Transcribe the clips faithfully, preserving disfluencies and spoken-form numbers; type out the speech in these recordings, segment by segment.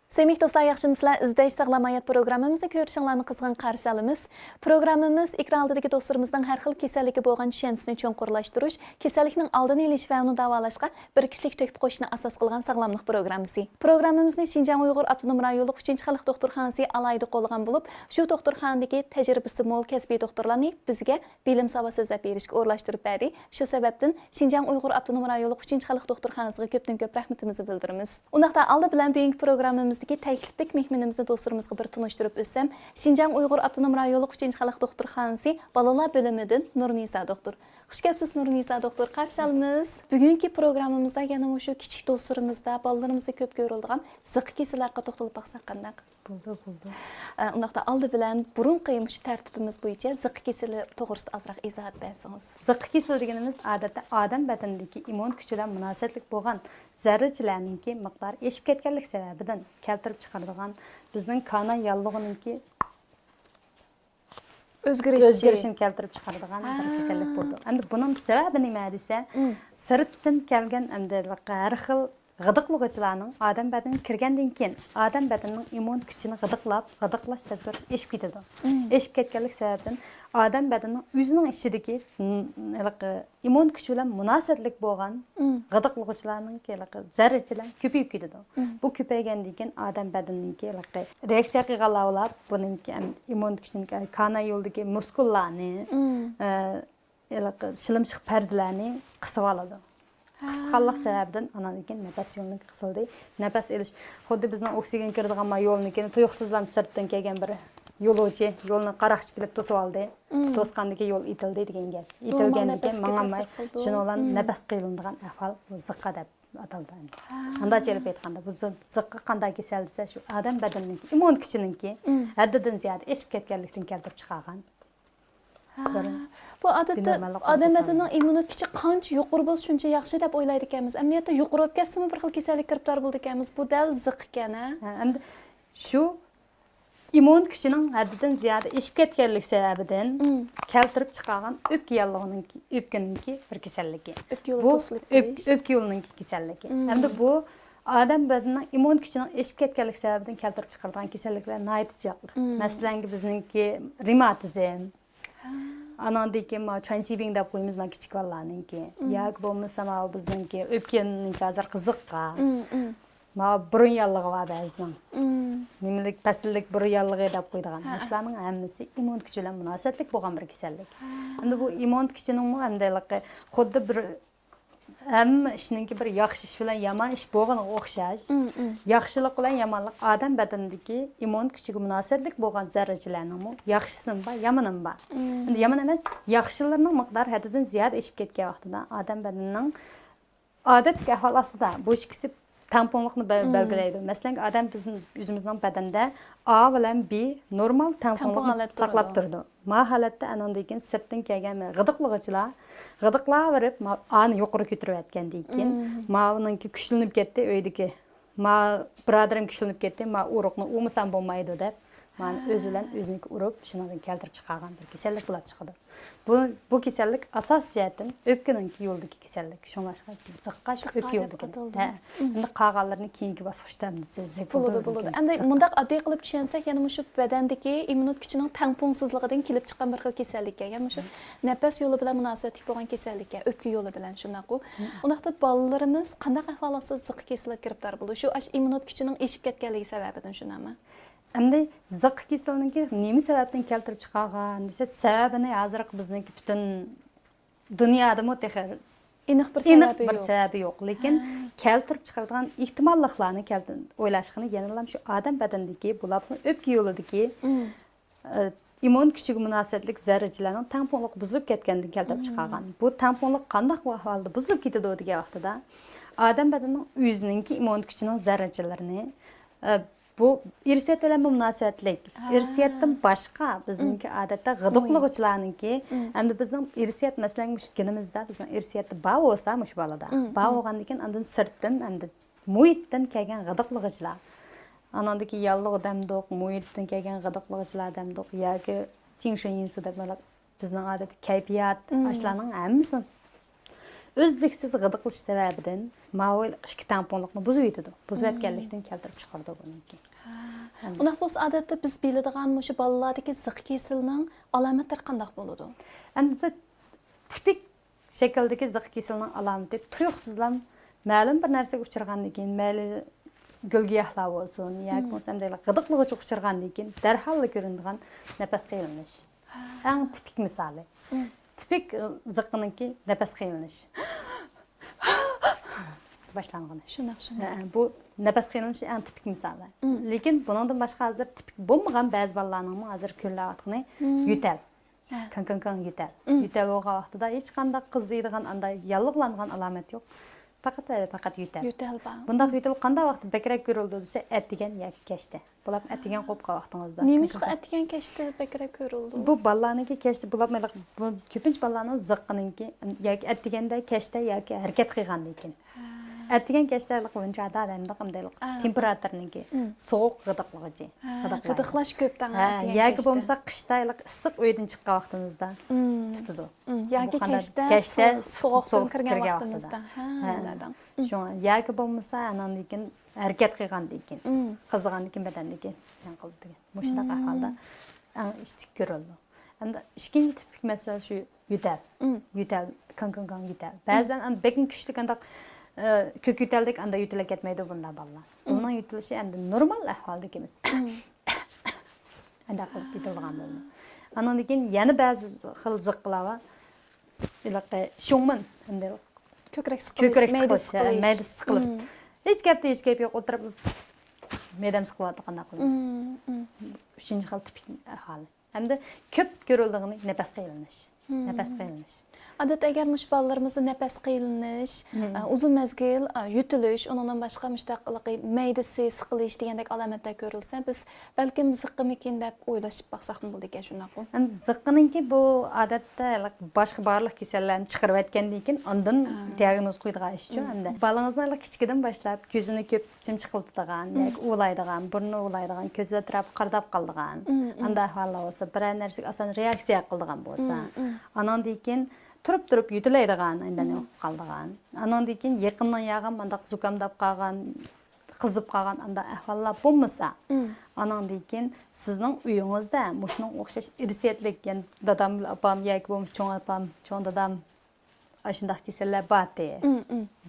سۆيۈملۈك دوستلار، ياخشىمۇسىلەر؟ ئىزدەش ساغلام ھايات پروگراممىمىزنى كۆرۈشۈڭلارنى قىزغىن قارشى ئالىمىز. پروگراممىمىز ئېكران ئالدىدىكى دوستلىرىمىزنىڭ ھەر خىل كېسەللىككە بولغان چۈشەنچىسىنى چوڭقۇرلاشتۇرۇش، كېسەللىكنىڭ ئالدىنى ئېلىش ۋە ئۇنى داۋالاشقا بىر كىشىلىك تۆھپە قوشۇشنى ئاساس قىلغان ساغلاملىق پروگراممىسى. پروگراممىمىزنى شىنجاڭ ئۇيغۇر ئاپتونوم رايونلۇق ئۈچىنچى خەلق دوختۇرخانىسى ئالاھىدە قوللىغان بولۇپ، شۇ دوختۇرخانىدىكى تەجرىبىسى مول كەسپىي دوختۇرلارنى بىزگە بىلىم ساۋات سۆزلەپ بېرىشكە ئورۇنلاشتۇرۇپ بەردى. شۇ سەۋەبتىن شىنجاڭ ئۇيغۇر ئاپتونوم رايونلۇق ئۈچىنچى خەلق دوختۇرخانىسىغا كۆپتىن كۆپ رەھمىتىمىزنى بىلدۈرىمىز. ئۇنداقتا ئالدى بىلەن بۈگۈنكى پروگراممىمىزدىكى تەكلىپلىك مېھمىنىمىزنى دوستلىرىمىزغا بىر تونۇشتۇرۇپ ئۆتسەم، شىنجاڭ ئۇيغۇر ئاپتونوم رايونلۇق ئۈچىنچى خەلق دوختۇرخانىسى بالىلار بۆلۈمىدىن نۇرنىسا دوختۇر. خۇش كەپسىز، نۇرنىسا دوختۇر، قارشى ئالىمىز. بۈگۈنكى پروگراممىمىزدا يەنە مۇشۇ كىچىك دوستلىرىمىزدا، بالىلىرىمىزدا كۆپ كۆرۈلىدىغان زىققا كېسىلى ھەققىدە توختىلىپ باقساق قانداق؟ بولدى، بولدى. ئە، ئۇنداقتا ئالدى بىلەن بۇرۇنقى مۇشۇ تەرتىپىمىز بويىچە زىققا كېسىلى توغرىسىدا ئازراق ئىزاھات بەرسىڭىز. زىققا كېسىلى دېگىنىمىز ئادەتتە ئادەم بەدىنىدىكى ئىممۇن كۈچى بىلەن مۇناسىۋەتلىك بولغان زەررىچىلەرنىڭكى مىقدارى ئېشىپ كەتكەنلىك سەۋەبىدىن كەلتۈرۈپ چىقىرىدىغان بىزنىڭ كانا ياللۇغىنىڭكى ئۆزگىرىشى. ئۆزگىرىشىنى كەلتۈرۈپ چىقىرىدىغان بىر ھە. كېسەللىك بولىدۇ. ئەمدى بۇنىڭ سەۋەبى نېمە دېسە، مم. سىرتتىن كەلگەن ئەمدى ھەر خىل غىدىقلىغۇچىلارنىڭ ئادەم بەدىنىگە كىرگەندىن كېيىن، ئادەم بەدىنىنىڭ ئىممۇن كۈچىنى غىدىقلاپ، غىدىقلاش سەزگۈرلۈكى ئېشىپ كېتىدۇ. مم. ئېشىپ كەتكەنلىك سەۋەبىدىن ئادەم بەدىنىنىڭ ئۆزىنىڭ ئىچىدىكى، م، ھېلىقى ئىممۇن كۈچى بىلەن مۇناسىۋەتلىك بولغان مم. غىدىقلىغۇچىلارنىڭكى ھېلىقى زەررىچىلەر كۆپىيىپ كېتىدۇ. مم. بۇ كۆپەيگەندىن كېيىن ئادەم بەدىنىنىڭكى ھېلىقى رېئاكسىيە قىلغانلار بولۇپ، بۇنىڭكى ئىممۇن كۈچىنىڭكى كانا يولىدىكى مۇسكۇللارنى، مم. ئە، ھېلىقى شىلىمشىق پەردىلەرنى قىسىۋالىدۇ. ھە. قىسقانلىق سەۋەبىدىن ئاناندىن كېيىن نەپەس يولىنىڭكى قىسىلدى. نەپەس ئېلىش، خۇددى بىزنىڭ ئوكسىگېن كىرىدىغان ما يولنىڭكى تۇيۇقسىزلا سىرتتىن كەلگەن بىر يولۇچى يولنى قاراقچى كېلىپ توسۇۋالدى. مم. توسقاندىكى يول ئېتىلدى دېگەن گەپ. نورمال ئېتىلگەندىن كېيىن نەپەسكە ماڭالماي، كەلسەك بولىدۇ. شۇنىڭ بىلەن مم. نەپەس قىينىلىدىغان ئەھۋال بۇ زىققا دەپ ئاتالدى. ھە. ئانداقچە ئېلىپ ئېيتقاندا، بۇ زىق-، زىققا قانداق كېسەل دېسە، شۇ ئادەم بەدىنىنىڭكى ئىممۇن كۈچىنىڭكى مم. ھەددىدىن زىيادە ئېشىپ كەتكەنلىكتىن كەلتۈرۈپ چىقارغان. ھە. بىر بۇ ئادەتتە بىنورماللىق بىر ئادەم كېسەل. بەدىنىنىڭ ئىممۇنىتېت كۈچى قانچە يۇقىرى بولسا، شۇنچە ياخشى دەپ ئويلايدىكەنمىز. ئەمەلىيەتتە يۇقىرى بولۇپ كەتسىمۇ، بىر خىل كېسەللىككە گىرىپتار بولىدىكەنمىز. بۇ دەل زىق ئىكەن، ھە؟ ھە، ئەمدى شۇ ئىممۇن كۈچىنىڭ ھەددىدىن زىيادە ئېشىپ كەتكەنلىك سەۋەبىدىن مم. كەلتۈرۈپ چىقارغان ئۆپكە ياللۇغىنىڭكى، ئۆپكىنىڭكى بىر كېسەللىكى. ئۆپكە يولى بۇ توسۇلۇپ ئۆپ-، قېلىش. ئۆپكە يولىنىڭكى كېسەللىكى. مم. ئەمدى بۇ ئادەم بەدىنىنىڭ ئىممۇن كۈچىنىڭ ئېشىپ كەتكەنلىك سەۋەبىدىن كەلتۈرۈپ چىقىرىدىغان كېسەللىكلەر ناھايىتى جىق. مم. مەسىلەن، بىزنىڭكى رېماتىزم. ھە. ئاناندىن كېيىن مانا چۈەنچىبىڭ دەپ قويىمىز، مانا كىچىك بالىلارنىڭكى. مم. ياكى بولمىسا مانا بىزنىڭكى ئۆپكىنىڭكى ھازىرقى زىققا. مم، مم. مانا بۇرۇن ياللۇغى بار بەزىنىڭ. مم. نېمىلىك پەسىللىك بۇرۇن ياللۇغى دەپ قويىدىغان. ھە. مۇشۇلارنىڭ ھەممىسى ئىممۇن كۈچى بىلەن مۇناسىۋەتلىك بولغان بىر كېسەللىك. ھە. ئەمدى بۇ ئىممۇن كۈچىنىڭمۇ ئەمدى ھېلىقى خۇددى بىر ھەممە ئىشنىڭكى بىر ياخشى ئىش بىلەن يامان ئىش بولغىنىغا ئوخشاش. مم، مم. ياخشىلىق بىلەن يامانلىق ئادەم بەدىنىدىكى ئىممۇن كۈچىگە مۇناسىۋەتلىك بولغان زەررىچىلەرنىڭمۇ ياخشىسىمۇ بار، يامىنىمۇ بار. مم. ئەمدى يامان ئەمەس، ياخشىلىرىنىڭ مىقدارى ھەددىدىن زىيادە ئېشىپ كەتكەن ۋاقتىدا ئادەم بەدىنىنىڭ ئادەتتىكى ئەھۋال ئاستىدا بۇ ئىككىسى تەڭپۇڭلۇقنى بەل-، مم. بەلگىلەيدۇ. مەسىلەن، ئادەم بىزنىڭ، ئۆزىمىزنىڭ بەدەندە ئا بىلەن بى نورمال تەڭپۇڭلۇقنى تەڭپۇڭ ھالەتتە ساقلاپ تۇرىدۇ. تۇرىدۇ. ما ھالەتتە ئانىڭدىن كېيىن سىرتتىن كەلگەن غىدىقلىغۇچىلار غىدىقلاۋېرىپ، ما ئانى يۇقىرى كۆتۈرۈۋەتكەندىن كېيىن، مم. ماۋۇنىڭكى كۈچلىنىپ كەتتى، ئۆيدىكى. ما بۇرادىرىم كۈچلىنىپ كەتتى، ما ئۇرۇقنى ئۇمىسام بولمايدۇ دەپ، مانا ھە. ئۆزى بىلەن ئۆزىنىڭكى ئۇرۇپ، شۇنىڭدىن كەلتۈرۈپ چىقارغان بىر كېسەللىك بولۇپ چىقىدۇ. بۇ، بۇ كېسەللىك ئاساسىي جەھەتتىن ئۆپكىنىڭكى يولىدىكى كېسەللىك. شۇڭلاشقا زىققا شۇ ئۆپكە يولىدىكى. ئاتالدى. ھە. مم. ئەمدى قالغانلىرىنى كېيىنكى باسقۇچتا ئەمدى سۆزلىسەك بولىدۇ، بولىدۇ، بولىدۇ. بولىدۇ. ئەمدى زىققا. مۇنداق ئاددىي قىلىپ چۈشەنسەك، يەنە مۇشۇ بەدەندىكى ئىممۇنىت كۈچىنىڭ تەڭپۇڭسىزلىقىدىن كېلىپ چىققان بىر خىل كېسەللىككەن. يەنە مۇشۇ نەپەس يولى بىلەن مۇناسىۋەتلىك بولغان كېسەللىككەن، ئۆپكە يولى بىلەن، شۇنداققۇ؟ مم. ئۇنداقتا بالىلىرىمىز قانداق ئەھۋالاتتا زىققا كېسىلىگە گىرىپتار بولىدۇ؟ شۇ ئاشۇ ئىممۇنىت كۈچىنىڭ ئېشىپ كەتكەنلىكى سەۋەبىدىن، شۇنداقمۇ؟ ئەمدى زىققا كېسىلىنىڭكى نېمە سەۋەبتىن كەلتۈرۈپ چىقارغان دېسە، سەۋەبىنى ھازىرقى بىزنىڭكى پۈتۈن دۇنيادىمۇ تېخى ئېنىق بىر ئېنىق سەۋەبى بىر يوق. سەۋەبى يوق. لېكىن ھە. كەلتۈرۈپ چىقىرىدىغان ئېھتىماللىقلارنى كەلتۈر-، ئويلاشقىنى يەنىلا شۇ ئادەم بەدىنىدىكى، بولۇپمۇ ئۆپكە يولىدىكى، مم. ئە، ئىممۇن كۈچىگە مۇناسىۋەتلىك زەررىچىلەرنىڭ تەڭپۇڭلۇقى بۇزۇلۇپ كەتكەندىن كەلتۈرۈپ مم. چىقارغان. بۇ تەڭپۇڭلۇق قانداق ئەھۋالدا بۇزۇلۇپ كېتىدۇ دېگەن ۋاقتىدا، ئادەم بەدىنىنىڭ ئۆزىنىڭكى ئىممۇن كۈچىنىڭ زەررىچىلىرىنى، ئە، بۇ ئىرسىيەت بىلەن مۇناسىۋەتلىك. ھە. ئىرسىيەتتىن باشقا بىزنىڭكى مم. ئادەتتە مۇھىت. غىدىقلىغۇچىلارنىڭكى، مم. ئەمدى بىزنىڭ ئىرسىيەت، مەسىلەن، مۇشۇ گېنىمىزدا بىزنىڭ ئىرسىيەتتە بار بولسا، مۇشۇ بالىدا مم، بار مم. بولغاندىن كېيىن، ئاندىن سىرتتىن، ئەمدى مۇھىتتىن كەلگەن غىدىقلىغۇچىلار. ئاناندىن كېيىن ياللۇغ دەمدۇق، مۇھىتتىن كەلگەن غىدىقلىغۇچىلار دەمدۇق ياكى چىڭشېنيىنسۇ دەپ بىزنىڭ ئادەتتە كەيپىيات، مم. ئاشۇلارنىڭ ھەممىسىنى ئۈزلۈكسىز غىدىقلىشىش سەۋەبىدىن ماۋۇ ئىككى تەڭپۇڭلۇقنى بۇزۇۋېتىدۇ. بۇزۇۋەتكەنلىكتىن كەلتۈرۈپ چىقىرىدۇ بۇنىڭكى. ھە. ئۇنداق بولسا، ئادەتتە بىز بىلىدىغان مۇشۇ بالىلاردىكى زىق كېسىلىنىڭ ئالامەتلىرى قانداق بولىدۇ؟ ئەمدى تىپىك شەكىلدىكى زىق كېسىلىنىڭ ئالامىتى تۇيۇقسىزلا مەلۇم بىر نەرسىگە ئۇچرىغاندىن كېيىن، مەيلى گۈل-گىياھلار بولسۇن ياكى بولمىسا ئەمدى غىدىقلىغۇچىغا ئۇچرىغاندىن كېيىن دەرھاللا كۆرۈنىدىغان نەپەس قىينىلىش. ھە. ئەڭ تىپىك مىسالى. تىپىك زىققىنىڭكى نەپەس قىينىلىش. باشلانغىنى. شۇنداق، شۇنداق. ھە، بۇ نەپەس قىينىلىش ئەڭ تىپىك مىسالى. لېكىن بۇنىڭدىن باشقا ھازىر تىپىك بولمىغان بەزى بالىلارنىڭمۇ ھازىر كۆرۈلۈۋاتقىنى يۆتەل. ھە. كاڭ، كاڭ، كاڭ يۆتەل. يۆتەل بولغان ۋاقتىدا ھېچقانداق قىزىيدىغان، ئانداق ياللۇغلانغان ئالامەت يوق. پەقەت، پەقەت يۆتەل. يۆتەل بار. بۇنداق يۆتەل قانداق ۋاقىتتا بەكرەك كۆرۈلىدۇ دېسە، ئەتىگەن ياكى كەچتە. بولۇپ ئەتىگەن قوپقان ۋاقتىڭىزدا. نېمىشقا ئەتىگەن كەچتە بەكرەك كۆرۈلىدۇ؟ بۇ بالىلارنىڭكى كەچتە بولۇپ، بۇ كۆپىنچە بالىلارنىڭ زىققىنىڭكى ياكى ئەتىگەندە، كەچتە ياكى ھەرىكەت قىلغاندىن كېيىن. ھە. ئەتىگەن كەچتە ھېلىقى ۋىنچادا ئادەمدىق ئەمدى ھېلىقى تېمپېراتۇرنىڭكى سوغۇق غىدىقلىغۇچى. ھە، غىدىقلايدۇ. غىدىقلاش كۆپ تاڭ ھە، ئەتىگەن ياكى كەچتە. بولمىسا قىشتا ھېلىقى ئىسسىق ئۆيدىن چىققان ۋاقتىمىزدا تۇتىدۇ. ياكى بۇ قانداق؟ كەچتە كەچتە سوغۇق، سوغۇقتىن سوغۇق كىرگەن كىرگەن ۋاقتىمىزدا. ھە، ھە. شۇڭا ياكى بولمىسا ئاناندىن كېيىن ھەرىكەت قىلغاندىن كېيىن، قىزىغاندىن كېيىن بەدەندىكى يەنە قىلىدىكەن. مۇشۇنداق ئەھۋالدا ئەڭ ئىچتىك كۆرۈلىدۇ. ئەمدى ئىككىنچى تىپلىك مەسىلە شۇ يۆتەل. يۆتەل، كاڭ، كاڭ، كاڭ يۆتەل. بەزىدە ئەمدى بەكمۇ كۈچلۈك ئانداق، ئە، كۆك يۆتەلدەك ئاندا يۆتىلىپ كەتمەيدۇ بۇنداق بالىلار. بۇنىڭ يۆتىلىشى ئەمدى نورمال ئەھۋالدىكى ئەمەس. ئانداق قىلىپ يۆتىلىدىغان بولىدۇ. ئانىڭدىن كېيىن يەنە بەزى خىل زىققىلار بار. ھېلىقى شۇڭمىن، ئەمدى كۆكرەك سىقىلىش، كۆكرەك مەيدە سىقىلىش، سىقىلىش. مەيدە سىقىلىپ. ھېچ گەپتە ھېچ گەپ يوق، ئولتۇرۇپ مەيدەم سىقىلىۋاتىدۇ، قانداق قىلىمىز؟ ئۈچىنچى خىل تىپىك ئەھۋالى. ھەمدە كۆپ كۆرۈلىدىغىنى نەپەس قىينىلىش. نەپەس قىينىلىش. ئادەتتە ئەگەر مۇشۇ بالىلىرىمىزدا نەپەس قىينىلىش، ئە، ئۇزۇن مەزگىل، ئە، يۆتىلىش، ئۇنىڭدىن باشقا مۇشۇنداق مەيدىسى سىقىلىش دېگەندەك ئالامەتلەر كۆرۈلسە، بىز بەلكىم زىققىمىكىن دەپ ئويلىشىپ باقساقمۇ بولىدىكەن، شۇنداقمۇ؟ ئەمدى زىققىنىڭكى بۇ ئادەتتە باشقا بارلىق كېسەللەرنى چىقىرىۋەتكەندىن كېيىن ئاندىن دىئاگنوز قويىدىغان ئىشچۇ ئەمدى. بالىڭىزنى كىچىكىدىن باشلاپ كۆزىنى كۆپ چىمچىقلىتىدىغان ياكى ئۇۋىلايدىغان، بۇرنى ئۇۋىلايدىغان، كۆزى ئەتراپقا قارىداپ قالىدىغان، ئانداق ئەھۋاللار بولسا، بىرەر نەرسىگە ئاسان رېئاكسىيە قىلىدىغان بولسا، ئاناندىن كېيىن تۇرۇپ-تۇرۇپ يۆتىلەيدىغان، ئانداق نېمە قىلىپ قالىدىغان، ئاناندىن كېيىن يېقىندىن ياغان مانداق زۇكامداپ قالغان، قىزىپ قالغان ئانداق ئەھۋاللار بولمىسا، ئاناندىن كېيىن سىزنىڭ ئۆيىڭىزدە مۇشۇنىڭغا ئوخشاش ئىرسىيەتلىك، يەنى دادام بىلەن ئاپام ياكى بولمىسا چوڭ ئاپام، چوڭ دادام، ئاشۇنداق كېسەللەر بارتى،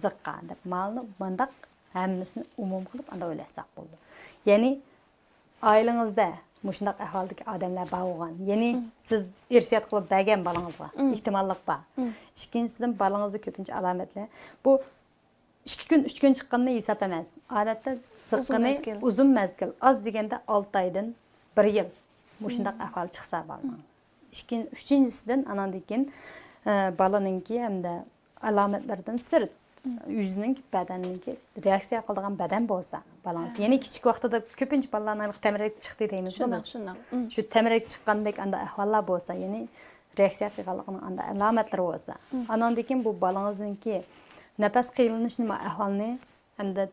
زىققا دەپ مالنى مانداق ھەممىسىنى ئومۇم قىلىپ ئانداق ئويلاشساق بولىدۇ. يەنى ئائىلىڭىزدە مۇشۇنداق ئەھۋالدىكى ئادەملەر بار بولغان، يەنى سىز ئىرسىيەت قىلىپ بەرگەن بالىڭىزغا ئېھتىماللىق بار. ئىككىنچىسىدىن، بالىڭىزدا كۆپىنچە ئالامەتلەر بۇ ئىككى كۈن، ئۈچ كۈن چىققىنىنى ھېساب ئەمەس. ئادەتتە زىققىنى ئۇزۇن مەزگىل، ئۇزۇن مەزگىل، ئاز دېگەندە ئالتە ئايدىن بىر يىل مۇشۇنداق ئەھۋال چىقسا بالىنىڭ. ئىككىن-، ئۈچىنچىسىدىن، ئاناندىن كېيىن، ئە، بالىنىڭكى ھەمدە ئالامەتلىرىدىن سىرت، يۈزىنىڭكى، بەدەننىڭكى رېئاكسىيە قىلىدىغان بەدەن بولسا، بالىڭىز يەنى كىچىك ۋاقتىدا كۆپىنچە بالىلارنىڭ تەمرەك چىقتى دەيمىزغۇ بىز. شۇنداق، شۇنداق. شۇ تەمرەك چىققاندەك ئانداق ئەھۋاللار بولسا، يەنى رېئاكسىيە قىلغانلىقىنىڭ ئانداق ئالامەتلىرى بولسا، ئاناندىن كېيىن بۇ بالىڭىزنىڭكى نەپەس قىينىلىش نېمە ئەھۋالىنى ئەمدى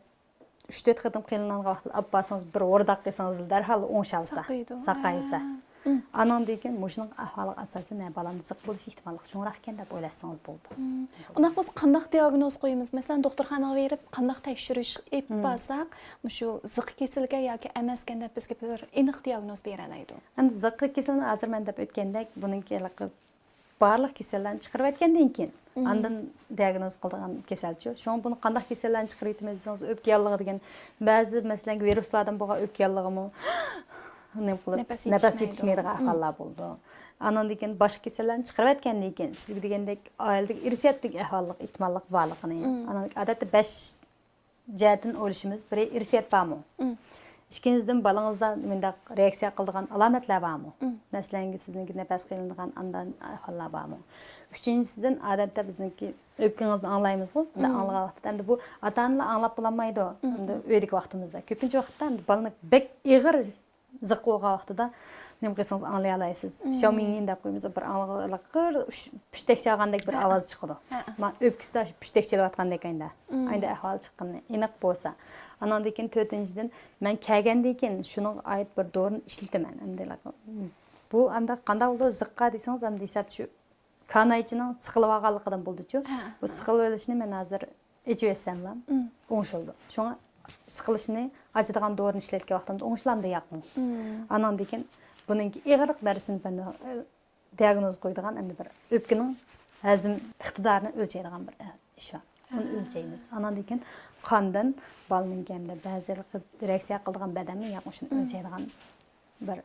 ئۈچ تۆت قېتىم قىينىلغان ۋاقىتتا ئاپ بارسىڭىز، بىر ھورداق قىلسىڭىز، دەرھال ئوڭشالسا، ساقايىدۇ. ساقايسا. ھە. ئاناندىن كېيىن مۇشۇنىڭ ئەھۋالىغا ئاساسەن، ھە، بالامدا زىق بولۇش ئېھتىماللىقى چوڭراق ئىكەن دەپ ئويلاشسىڭىز بولىدۇ. ئۇنداق بولسا قانداق دىئاگنوز قويىمىز؟ مەسىلەن، دوختۇرخانىغا بېرىپ قانداق تەكشۈرۈش ئېلىپ بارساق، مۇشۇ زىققا كېسىلىكەن ياكى ئەمەسكەن دەپ بىزگە بىر ئېنىق دىئاگنوز بېرەلەيدۇ. ئەمدى زىققا كېسىلىنى ھازىر مەن دەپ ئۆتكەندەك، بۇنىڭكى ھېلىقى بارلىق كېسەللەرنى چىقىرىۋەتكەندىن كېيىن، ئاندىن دىئاگنوز قىلىدىغان كېسەلچۇ. شۇڭا بۇنى قانداق كېسەللەرنى چىقىرىۋېتىمىز دېسىڭىز، ئۆپكە ياللۇغى دېگەن بەزى، مەسىلەن، ۋىرۇسلاردىن بولغان ئۆپكە ياللۇغىمۇ نېمە قىلىپ، نەپەس نەپەس يېتىشمەيدۇ. يېتىشمەيدىغان ئەھۋاللار بولىدۇ. ئاناندىن كېيىن باشقا كېسەللەرنى چىقىرىۋەتكەندىن كېيىن، سىزگە دېگەندەك ئائىلىدىكى ئىرسىيەتلىك ئەھۋاللىق ئېھتىماللىق بارلىقىنى، ئانان ئادەتتە بەش جەھەتتىن ئويلىشىمىز، بىرى ئىرسىيەت بارمۇ؟ ئىككىنچىدىن، بالىڭىزدا مۇنداق رېئاكسىيە قىلىدىغان ئالامەتلەر بارمۇ؟ مەسىلەن، سىزنىڭكى نەپەس قىينىلىدىغان ئانداق ئەھۋاللار بارمۇ؟ ئۈچىنچىسىدىن، ئادەتتە بىزنىڭكى ئۆپكىڭىزنى ئاڭلايمىزغۇ؟ ئاڭلىغان ۋاقىتتا، ئەمدى بۇ ئاتا-ئانىلار ئاڭلاپ بولالمايدۇ. ئەمدى ئۆيدىكى ۋاقتىمىزدا كۆپىنچە ۋاقىتتا ئەمدى بالىنى بەك ئېغىر زىق بولغان ۋاقتىدا نېمە قىلسىڭىز ئاڭلىيالايسىز. شياۋمىڭيىن دەپ قويىمىز، بىر ئاڭلىغانلىقى پۈشتەك چالغاندەك بىر ئاۋاز چىقىدۇ. ما ئۆپكىسىدە پۈشتەك چېلىۋاتقاندەك ئايدا. ئايدا ئەھۋال چىققىنى ئېنىق بولسا. ئاناندىن كېيىن تۆتىنچىدىن، مەن كەلگەندىن كېيىن شۇنىڭغا ئائىت بىر دورىنى ئىشلىتىمەن. ئەمدى بۇ ئەمدى قانداق بولىدۇ؟ زىققا دېسىڭىز، ئەمدى ھېسابتا شۇ كانايچىنىڭ سىقىلىۋالغانلىقىدىن بولىدۇچۇ. بۇ سىقىلىۋېلىشنى مەن ھازىر ئېچىۋەتسەملا ئوڭشىلىدۇ. شۇڭا سىقىلىشنى ئاچىدىغان دورىنى ئىشلەتكەن ۋاقتىمدا ئوڭشىلامدۇ ياقمۇ؟ ئاناندىن كېيىن بۇنىڭكى ئېغىرلىق دەرىجىسىنى بەن دىئاگنوز قويىدىغان ئەمدى بىر ئۆپكىنىڭ ھەزىم ئىقتىدارىنى ئۆلچەيدىغان بىر ئىش بار. ئۇنى ئۆلچەيمىز. ئاناندىن كېيىن قاندىن بالىنىڭكى ئەمدى بەزى رېئاكسىيە قىلىدىغان بەدەنمۇ ياقمۇ شۇنى ئۆلچەيدىغان بىر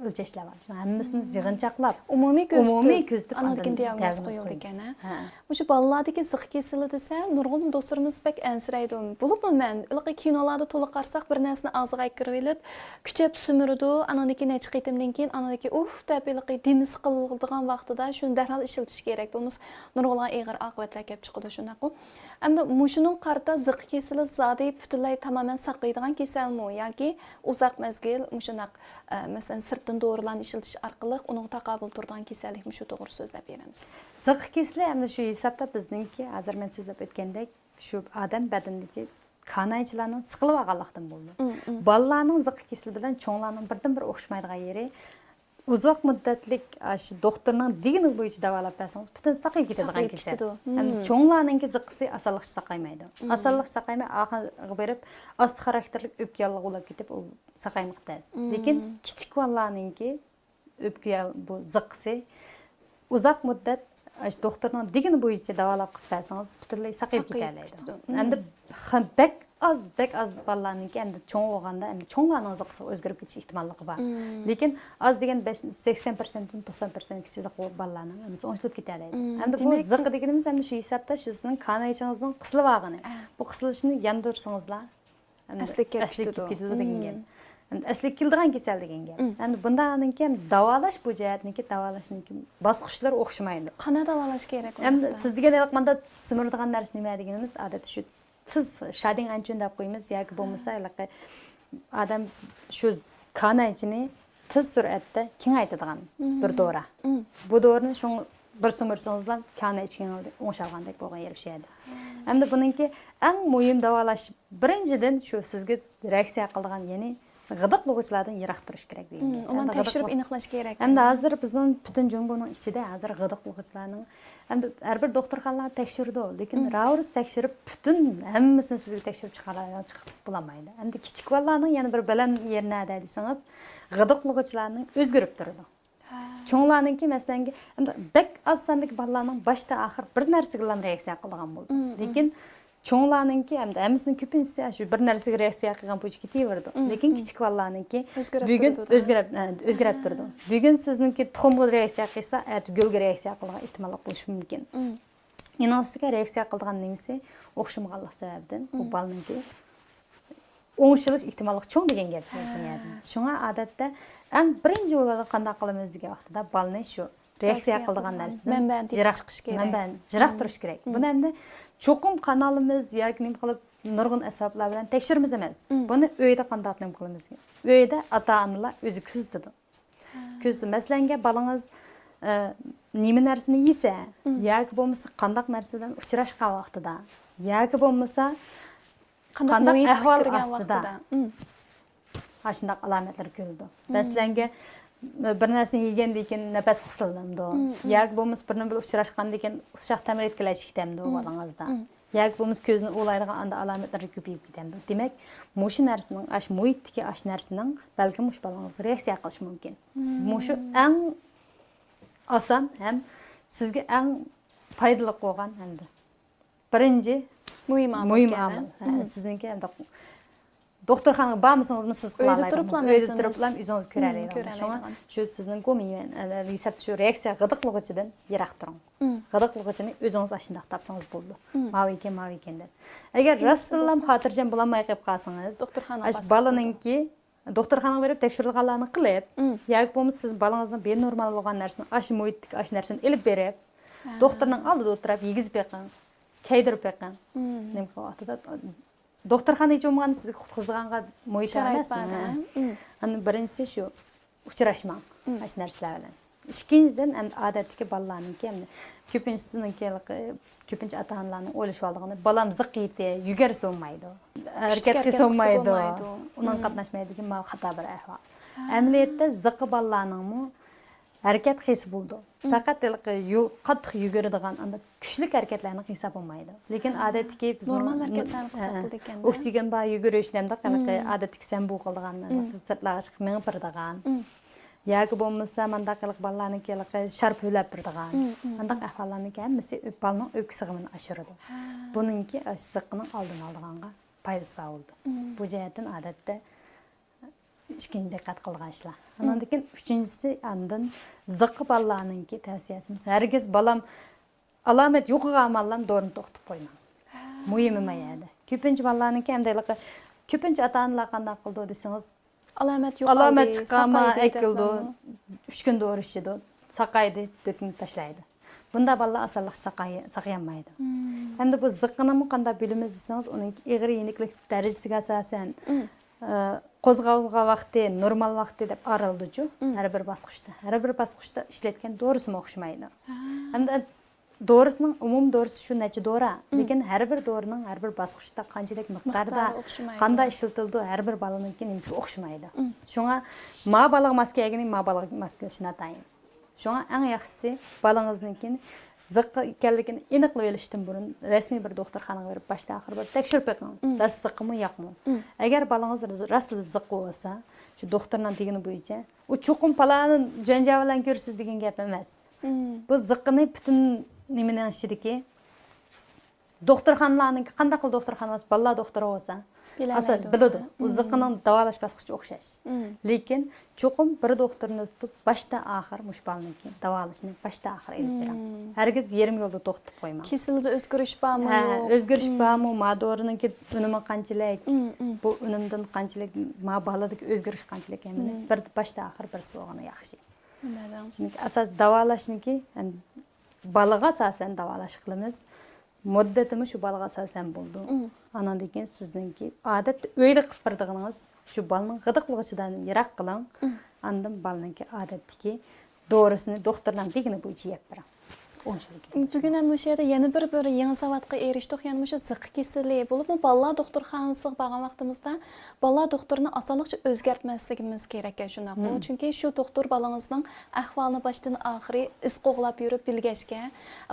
ئۆلچەشلەر بار. شۇنىڭ ھەممىسىنى يىغىنچاقلاپ، ئومۇمىي كۆزىتىپ، ئومۇمىي كۆزىتىپ، ئاندىن ئاندىن كېيىن دىئاگنوز دىئاگنوز قويۇلىدىكەن، قويىمىز. ھە؟ ھە. مۇشۇ بالىلاردىكى زىق كېسىلى دېسە، نۇرغۇن دوستلىرىمىز بەك ئەنسىرەيدۇ. بولۇپمۇ مەن، ھېلىقى كىنولاردا تولۇق قارىساق، بىر نەرسىنى ئاغزىغا ئەكىرىۋېلىپ، كۈچەپ سۈمۈرىدۇ. ئانىڭدىن كېيىن نەچچە قېتىمدىن كېيىن، ئانىڭدىن كېيىن ئۇھ دەپ ھېلىقى دېمى سىقىلىدىغان ۋاقتىدا شۇنى دەرھال ئىشلىتىش كېرەك. بولمىسا نۇرغۇنلىغان ئېغىر ئاقىۋەتلەر كەپ چىقىدۇ، شۇنداقمۇ؟ ئەمدى مۇشۇنىڭغا قارىتا زىق كېسىلى زادى پۈتۈنلەي تامامەن ساقىيىدىغان كېسەلمۇ ياكى ئۇزاق مەزگىل مۇشۇنداق، ئە، مەسىلەن، سىرتتىن دورىلارنى ئىشلىتىش ئارقىلىق ئۇنىڭغا تاقابىل تۇرىدىغان كېسەللىكمۇ شۇ توغرا سۆزلەپ بېرەمسىز؟ زىق كېسىلى ئەمدى شۇ ھېسابتا بىزنىڭكى ھازىر مەن سۆزلەپ ئۆتكەندەك شۇ ئادەم بەدىنىدىكى كانايچىلارنىڭ سىقىلىۋالغانلىقتىن بولىدۇ. بالىلارنىڭ زىق كېسىلى بىلەن چوڭلارنىڭ بىردىنبىر ئوخشىمايدىغان يېرى، ئۇزاق مۇددەتلىك ئاشۇ دوختۇرنىڭ دېگىنى بويىچە داۋالاپ بەرسىڭىز، پۈتۈن ساقىيىپ كېتىدىغان ساقىيىپ كېسەل. كېتىدۇ. ھەم چوڭلارنىڭكى زىققىسى ئاسانلىقچە ساقايمايدۇ. ئاسانلىقچە ساقايماي، ئاخىرغا بېرىپ ئاستا خاراكتېرلىك ئۆپكە ياللۇغى بولۇپ كېتىپ، ئۇ ساقايمىغا تەس. لېكىن كىچىك بالىلارنىڭكى ئۆپكە يال-، بۇ زىققىسى ئۇزاق مۇددەت ئاشۇ دوختۇرنىڭ دېگىنى بويىچە داۋالاپ قىلىپ بەرسىڭىز، پۈتۈنلەي ساقىيىپ ساقىيىپ كېتەلەيدۇ. كېتىدۇ. ھەمدە خ-، بەك ئاز، بەك ئاز بالىلارنىڭكى ئەمدى چوڭ بولغاندا، ئەمدى چوڭلارنىڭ زىققىسى ئۆزگىرىپ كېتىش ئېھتىماللىقى بار. لېكىن ئاز دېگەن بەش، سەكسەن پىرسەنتتىن توقسان پىرسەنتكىچە زىق بولغان بالىلارنىڭ ھەممىسى ئوڭشىلىپ كېتەلەيدۇ. ھەمدە بۇ دېمەك، زىق دېگىنىمىز ئەمدى شۇ ھېسابتا شۇ سىزنىڭ كانايچىڭىزنىڭ قىسىلىۋالغىنى. بۇ قىسىلىشنى ياندۇرسىڭىزلا، ئەمدى ئەسلىگە كېلىپ ئەسلىگە كېتىدۇ. كېلىپ كېتىدۇ دېگەن گەپ. ئەمدى ئەسلىگە كېلىدىغان كېسەل دېگەن گەپ. ئەمدى بۇنداقنىڭكى داۋالاش، بۇ جەھەتنىڭكى داۋالاشنىڭكى باسقۇچلىرى ئوخشىمايدۇ. قانداق داۋالاش كېرەك ئەمدى ئۇنداقتا؟ سىز دېگەن ھېلىقى ماندا سۈمۈرىدىغان نەرسە نېمە دېگىنىمىز، ئادەتتە شۇ تېز شادىڭ ئەنچۈن دەپ قويىمىز ياكى بولمىسا ھېلىقى ئادەم شۇ كانايچىنى تېز سۈرئەتتە كېڭەيتىدىغان بىر دورا. بۇ دورىنى شۇڭا بىر سۈمۈرسىڭىزلا كانايچە كېڭىيىپ ئوڭشالغاندەك بولغان يەر ئۇ يەردە. ئەمدى بۇنىڭكى ئەڭ مۇھىم داۋالاش، بىرىنچىدىن، شۇ سىزگە رېئاكسىيە قىلىدىغان، يەنى غىدىقلىغۇچىلاردىن يىراق تۇرۇش كېرەك دېگەن گەپ. ئۇنى ئەمدى تەكشۈرۈپ غىدىقلىق-، ئېنىقلاش كېرەك. ئەمدى ھازىر بىزنىڭ پۈتۈن جۇڭگونىڭ ئىچىدە ھازىر غىدىقلىغۇچىلارنىڭ، ئەمدى ھەر بىر دوختۇرخانىلار تەكشۈرىدۇ، لېكىن راۋۇرۇس تەكشۈرۈپ، پۈتۈن ھەممىسىنى سىزگە تەكشۈرۈپ چىقارالايدىغان، چىقىپ بولالمايدۇ. ئەمدى كىچىك بالىلارنىڭ يەنە بىر بەلەن يېرى نەدە دېسىڭىز، غىدىقلىغۇچىلارنىڭ ئۆزگىرىپ تۇرىدۇ. چوڭلارنىڭكى، مەسىلەن، ئەمدى بەك ئاز ساندىكى بالىلارنىڭ باشتا ئاخىر بىر نەرسىگىلا رېئاكسىيە قىلىدىغان بولىدۇ. لېكىن چوڭلارنىڭكى ئەمدى ھەممىسىنىڭ كۆپىنچىسى شۇ بىر نەرسىگە رېئاكسىيە قىلغان بويىچە كېتىۋېرىدۇ. لېكىن كىچىك بالىلارنىڭكى ئۆزگىرىپ بۈگۈن تۇرىدۇ. ئۆزگىرىپ، ئە، ئۆزگىرىپ تۇرىدۇ. بۈگۈن سىزنىڭكى تۇخۇمغا رېئاكسىيە قىلسا، ئەتە گۈلگە رېئاكسىيە قىلىدىغان ئېھتىماللىق بولۇشى مۇمكىن. ئېنىڭ ئۈستىگە رېئاكسىيە قىلىدىغان نېمىسى ئوخشىمىغانلىق سەۋەبىدىن بۇ بالىنىڭكى ئوڭشىلىش ئېھتىماللىقى چوڭ دېگەن گەپ. شۇڭا ئادەتتە ئەڭ بىرىنچى بولىدۇ، قانداق قىلىمىز دېگەن ۋاقتىدا بالىنى شۇ رېئاكسىيە قىلىدىغان نەرسىدىن مەنبەدىن يىراق، چىقىش كېرەك. مەنبە-، يىراق تۇرۇش كېرەك. بۇنى ئەمدى چوقۇم قانالىمىز ياكى نېمە قىلىپ نۇرغۇن ئەسۋابلار بىلەن تەكشۈرىمىز ئەمەس. بۇنى ئۆيدە قانداق نېمە قىلىمىز؟ ئۆيدە ئاتا-ئانىلار ئۆزى كۆزىتىدۇ. كۆزىتىدۇ. مەسىلەنگە بالىڭىز، ئە، نېمە نەرسىنى يېسە ياكى بولمىسا قانداق نەرسە بىلەن ئۇچراشقان ۋاقتىدا ياكى بولمىسا قانداق مۇھىتقا ئەھۋال ئاستىدا ئاشۇنداق ئالامەتلەر كۆرۈلىدۇ. مەسىلەنگە، بىر نەرسىنى يېگەندىن كېيىن نەپەس قىسىلىدۇ. ياكى بولمىسا بىر نېمە بىلەن ئۇچراشقاندىن كېيىن ئۇششاق تەمرەتكىلەر چىقىدۇ بالىڭىزدا. ياكى بولمىسا كۆزىنى ئۇۋىلايدىغان ئانداق ئالامەتلىرى كۆپىيىپ كېتەمدۇ. دېمەك، مۇشۇ نەرسىنىڭ، ئاشۇ مۇھىتتىكى ئاشۇ نەرسىنىڭ بەلكىم مۇشۇ بالىڭىزغا رېئاكسىيە قىلىشى مۇمكىن. مۇشۇ ئەڭ ئاسان ھەم سىزگە ئەڭ پايدىلىق بولغان ھەمدە بىرىنچى مۇھىم ئامىل مۇھىم ئىكەن، ئامىل. ھە، سىزنىڭكى ئەمدى دوختۇرخانىغا بارمىسىڭىزمۇ سىز قىلالايدىغان. ئۆيدە تۇرۇپلا ئۆزىڭىز كۆرەلەيدىغان. شۇڭا شۇ سىزنىڭ گومىيەن، ئە، ھېسابتا شۇ رېئاكسىيە غىدىقلىغۇچىدىن يىراق تۇرۇڭ. غىدىقلىغۇچىنى ئۆزىڭىز ئاشۇنداق تاپسىڭىز بولىدۇ. ماۋۇ ئىكەن، ماۋۇ ئىكەن دەپ. ئەگەر راستتىنلا خاتىرجەم بولالماي قېلىپ قالسىڭىز، دوختۇرخانىغا ئاشۇ بالىنىڭكى دوختۇرخانىغا بېرىپ تەكشۈرىدىغانلارنى قىلىپ، ياكى بولمىسا سىز بالىڭىزنىڭ بىر نورمال بولغان نەرسىنى، ئاشۇ مۇھىتتىكى ئاشۇ نەرسىنى ئېلىپ بېرىپ، دوختۇرنىڭ ئالدىدا ئولتۇرۇپ يېگۈزۈپ بېقىڭ، كەيدۈرۈپ بېقىڭ. نېمە قىلغان ۋاقتىدا دوختۇرخانا ھېچ بولمىغاندا سىزگە قۇتقۇزىدىغانغا مۇھىت بار ئەمەسمۇ؟ ئەمدى بىرىنچىسى شۇ، ئۇچراشماڭ ئاشۇ نەرسىلەر بىلەن. ئىككىنچىدىن، ئەمدى ئادەتتىكى بالىلارنىڭكى، ئەمدى كۆپىنچىسىنىڭكى، كۆپىنچە ئاتا-ئانىلارنىڭ ئويلىشىۋالىدىغىنى، بالام زىق يېتى، يۈگۈرسە بولمايدۇ، ھەرىكەت قىلسا بولمايدۇ، ئۇنىڭغا قاتناشمايدۇ دېگەن ماۋۇ خاتا بىر ئەھۋال. ئەمەلىيەتتە زىقى بالىلارنىڭمۇ ھەرىكەت قىلسا بولىدۇ. پەقەت ھېلىقى يو-، قاتتىق يۈگۈرىدىغان، ئانداق كۈچلۈك ھەرىكەتلەرنى قىلسا بولمايدۇ. لېكىن ھە. ئادەتتىكى بىزنىڭ نورمال ھەرىكەتلەرنى قىلساق ھە، بولىدىكەن. ئوكسىگېن بار يۈگۈرۈش، نەمداق ھېلىقى ئادەتتىكى سەنبۇ قىلىدىغان، سىرتلارغا چىقىپ مېڭىپ بېرىدىغان. ياكى بولمىسا مانداق ھېلىقى بالىلارنىڭكى ھېلىقى شارپ ھۆلەپ بېرىدىغان. مانداق ئەھۋاللارنىڭكى ھەممىسى ئۆ-، بالىنىڭ ئۆپكە سىغىمىنى ئاشۇرىدۇ. ھە. بۇنىڭكى ئاشۇ زىققىنىڭ ئالدىنى ئالىدىغانغا پايدىسى بار بولىدۇ. بۇ جەھەتتىن ئادەتتە ئىككىنچى دىققەت قىلىدىغان ئىشلار. ئاندىن كېيىن ئۈچىنچىسى، ئاندىن زىققا بالىلارنىڭكى تەۋسىيەسىمىز، ھەرگىز بالام ئالامەت يوقىغا ئامانلام دورىنى توختىتىپ قويماڭ. مۇھىمى ما يەردە. كۆپىنچە بالىلارنىڭكى ئەمدى ھېلىقى، كۆپىنچە ئاتا-ئانىلار قانداق قىلىدۇ دېسىڭىز، ئالامەت يوقالدى، ئالامەت چىققانما ساقايدى ئەكېلىدۇ، دەپلا. ئۈچ كۈن دورا ئىچىدۇ، ساقايدى، تۆت كۈن تاشلايدۇ. بۇنداق بالىلار ئاسانلىقچە ساقاي-، ساقىيالمايدۇ. ھەمدە بۇ زىققىنىمۇ قانداق بىلىمىز دېسىڭىز، ئۇنىڭ ئېغىر يېنىكلىك دەرىجىسىگە ئاساسەن، ئە، قوزغالغان ۋاقتى، نورمال ۋاقتى دەپ ئايرىلىدۇچۇ، ھەر بىر باسقۇچتا. ھەر بىر باسقۇچتا ئىشلەتكەن دورىسىمۇ ئوخشىمايدۇ. ھەمدە دورىسىنىڭ ئومۇمىي دورىسى شۇ نەچچە دورا، لېكىن ھەر بىر دورىنىڭ ھەر بىر باسقۇچتا قانچىلىك مىقداردا، مىقدارى ئوخشىمايدۇ. قانداق ئىشلىتىلىدۇ، ھەر بىر بالىنىڭكى نېمىسىگە ئوخشىمايدۇ. شۇڭا ما بالىغا ماس كەلگىنى ما بالىغا ماس كېلىشى ناتايىن. شۇڭا ئەڭ ياخشىسى بالىڭىزنىڭكى زىققا ئىكەنلىكىنى ئېنىقلىۋېلىشتىن بۇرۇن رەسمىي بىر دوختۇرخانىغا بېرىپ باشتىن ئاخىر بىر تەكشۈرۈپ بېقىڭ. راست زىققىمۇ ياقمۇ؟ ئەگەر بالىڭىز راستلا زىققا بولسا، شۇ دوختۇرنىڭ دېگىنى بويىچە، ئۇ چوقۇم پالانى جۇەنجياۋلان كۆرىسىز دېگەن گەپ ئەمەس. بۇ زىققىنى پۈتۈن نېمىنىڭ ئىچىدىكى دوختۇرخانىلارنىڭكى، قانداق قىل دوختۇرخانا بولسا، بالىلار دوختۇرى بولسا، بىلەلەيدۇ. ئاساس بىلىدۇ. ئۇ زىققىنىڭ داۋالاش باسقۇچى ئوخشاش. لېكىن چوقۇم بىر دوختۇرنى تۇتۇپ، باشتا ئاخىر مۇشۇ بالىنىڭكى داۋالىشىنى باشتا ئاخىر ئېلىپ بېرىڭ. ھەرگىز يېرىم يولدا توختىتىپ قويماڭ. كېسىلىدە ئۆزگىرىش بارمۇ، ھە، يوق؟ ئۆزگىرىش بارمۇ؟ ما دورىنىڭكى ئۈنۈمى قانچىلىك؟ بۇ ئۈنۈمدىن قانچىلىك؟ ما بالىدىكى ئۆزگىرىش قانچىلىك؟ ھەممىنى بىر باشتا ئاخىر بىرسى بولغىنى ياخشى. چۈنكى ئاساس داۋالاشنىكى، ھەم بالىغا ئاساسەن داۋالاش قىلىمىز. مۇددىتىمۇ شۇ بالىغا ئاساسەن بولىدۇ. ئاناندىن كېيىن سىزنىڭكى ئادەتتە ئۆيدە قىلىپ بېرىدىغىنىڭىز شۇ بالىنىڭ غىدىقلىغۇچىدىن يىراق قىلىڭ. ئاندىن بالىنىڭكى ئادەتتىكى دورىسىنى دوختۇرنىڭ دېگىنى بويىچە يەپ بېرىڭ. بۈگۈن ھەم مۇشۇ يەردە يەنە بىر، بىر يېڭى ساۋاتقا ئېرىشتۇق، يەنە مۇشۇ زىققا كېسىلى، بولۇپمۇ بالىلار دوختۇرخانىسىغا بارغان ۋاقتىمىزدا بالىلار دوختۇرىنى ئاسانلىقچە ئۆزگەرتمەسلىكىمىز كېرەككەن، شۇنداقمۇ؟ چۈنكى شۇ دوختۇر بالىڭىزنىڭ ئەھۋالىنى باشتىن ئاخىرى ئىز قوغلاپ يۈرۈپ بىلگەچكە،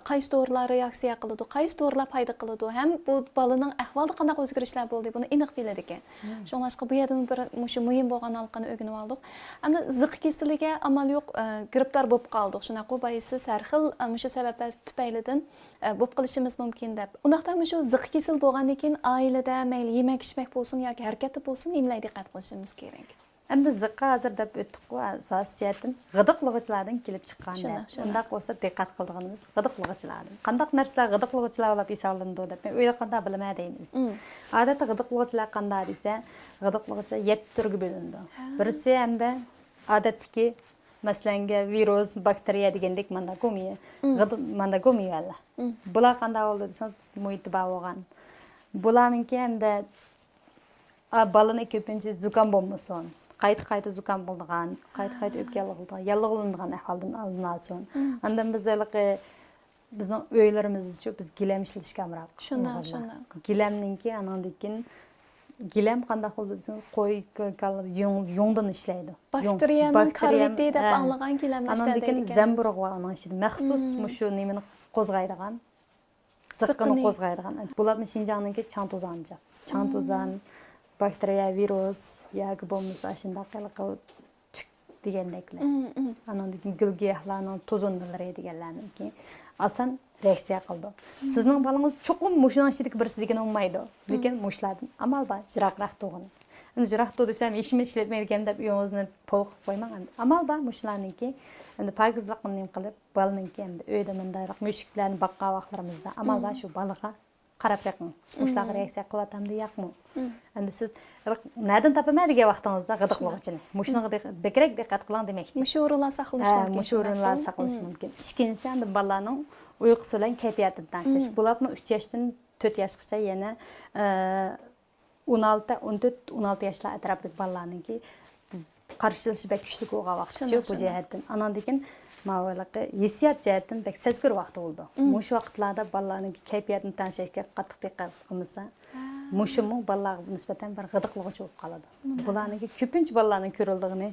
قايسى دورىلار رېئاكسىيە قىلىدۇ، قايسى دورىلار پايدا قىلىدۇ ھەم بۇ بالىنىڭ ئەھۋالىدا قانداق ئۆزگىرىشلەر بولدى، بۇنى ئېنىق بىلىدىكەن. شۇڭلاشقا بۇ يەردىمۇ بىر مۇشۇ مۇھىم بولغان ھالقىنى ئۆگىنىۋالدۇق. ئەمدى زىققا كېسىلىگە ئامال يوق، ئە، گىرىپتار بولۇپ قالدۇق. شۇنداققۇ، بايا سىز ھەر خىل، ئە، مۇشۇ سەۋەبلەر تۈپەيلىدىن، ئە، بولۇپ قېلىشىمىز مۇمكىن دەپ. ئۇنداقتا مۇشۇ زىققا كېسىلى بولغاندىن كېيىن ئائىلىدە مەيلى يېمەك-ئىچمەك بولسۇن ياكى ھەرىكەتتە بولسۇن، نېمىلەرگە دىققەت قىلىشىمىز كېرەك؟ ئەمدى زىققا ھازىر دەپ ئۆتتۇققۇ، ئاساسىي جەھەتتىن غىدىقلىغۇچىلاردىن كېلىپ چىققان دەپ. شۇنداق، شۇنداق. ئۇنداق بولسا دىققەت قىلىدىغىنىمىز غىدىقلىغۇچىلاردىن. قانداق نەرسىلەر غىدىقلىغۇچىلار بولۇپ ھېسابلىنىدۇ دەپ مەن ئۆيدە قانداق بىلىمەن دەيمىز. ئادەتتە غىدىقلىغۇچىلار قانداق دېسە، غىدىقلىغۇچىلار يەتتە تۈرگە بۆلۈنىدۇ. بىرسى ئەمدى ئادەتتىكى، مەسىلەنگە، ۋىرۇس، باكتېرىيە دېگەندەك ماندا گومىيە، غىدىق، ماندا گومىيەلەر. بۇلار قانداق بولىدۇ دېسەڭ، مۇھىتى بار بولغان. بۇلارنىڭكى ئەمدى ئا، بالىنى كۆپىنچە زۇكام بولمىسۇن، قايتا-قايتا زۇكام بولىدىغان، قايتا-قايتا ئۆپكە ياللۇغلىنىدىغان، ياللۇغلىنىدىغان ئەھۋالدىن ئالدىنى ئالسۇن. ئاندىن بىز ھېلىقى بىزنىڭ ئۆيلىرىمىزدىچۇ بىز گىلەم ئىشلىتىشكە ئامراق. شۇنداق، شۇنداق. گىلەمنىڭكى ئانىڭدىن كېيىن گىلەم قانداق بولىدۇ دېسىڭىز، قوي، كالىلار يۇڭ-، يۇڭدىن ئىشلەيدۇ. يۇڭ، باكتېرىيەنىڭ باكتېرىيە، كاربىتى دەپ ئاڭلىغان گىلەملەر ئانىڭدىن كېيىن ئىشلەيدىكەنمىز. زەمبۇرۇغ بار ئانىڭ ئىچىدە مەخسۇس مۇشۇ نېمىنى قوزغايدىغان. زىققىنى قوزغايدىغان. بۇلارمۇ شىنجاڭنىڭكى چاڭ توزان. چاڭ توزان، باكتېرىيە، ۋىرۇس ياكى بولمىسا شۇنداق ھېلىقى تۈك دېگەندەكلەر. ئانىڭدىن كېيىن گۈل گىياھلارنىڭ توزۇندىلىرى دېگەنلەرنىڭكى ئاسان رېئاكسىيە قىلىدۇ. سىزنىڭ بالىڭىز چوقۇم مۇشۇنىڭ ئىچىدىكى بىرسى دېگىنى بولمايدۇ. لېكىن مۇشۇلاردىن ئامال بار يىراقراق تۇرغىنى. ئەمدى يىراق تۇر دېسەم، ھېچنېمە ئىشلەتمەيدىكەن دەپ ئۆيىڭىزنى پول قىلىپ قويماڭ. ئەمدى ئامال بار مۇشۇلارنىڭكى. ئەمدى پاكىزلىقنى نېمە قىلىپ، بالىنىڭكى ئەمدى ئۆيدە مۇنداقراق مۈشۈكلەرنى باققان ۋاقىتلىرىمىزدا ئامال بار شۇ بالىغا قاراپ بېقىڭ. مۇشۇلارغا رېئاكسىيە قىلىۋاتامدۇ ياقمۇ؟ ئەمدى سىز نەدىن تاپىمەن دېگەن ۋاقتىڭىزدا غىدىقلىغۇچىنى، مۇشۇنىڭغا دىق-، بەكرەك دىققەت قىلىڭ دېمەكچى. مۇشۇ ئورۇنلار ساقلىنىشى مۇمكىن. ھە، مۇشۇ ئورۇنلار ساقلىنىشى مۇمكىن. ئىككىنچىسى، ئەمدى بالىلارنىڭ ئۇيقۇسى بىلەن كەيپىياتىنى تەڭشەش. بۇلارمۇ ئۈچ ياشتىن تۆت ياشقىچە يەنە، ئە، ئون ئالتە، ئون تۆت، ئون ئالتە ياشلار ئەتراپىدىكى بالىلارنىڭكى قارشىلىشى بەك كۈچلۈك بولغان ۋاقتىچۇ بۇ جەھەتتىن. ئاناندىن كېيىن ماۋۇ ھېلىقى ھېسسىيات جەھەتتىن بەك سەزگۈر ۋاقتى بولىدۇ. مۇشۇ ۋاقىتلاردا بالىلارنىڭكى كەيپىياتىنى تەڭشەشكە قاتتىق دىققەت قىلمىسا، مۇشۇمۇ بالىلارغا نىسبەتەن بىر غىدىقلىغۇچ بولۇپ قالىدۇ. بۇلارنىڭكى كۆپىنچە بالىلارنىڭ كۆرۈلىدىغىنى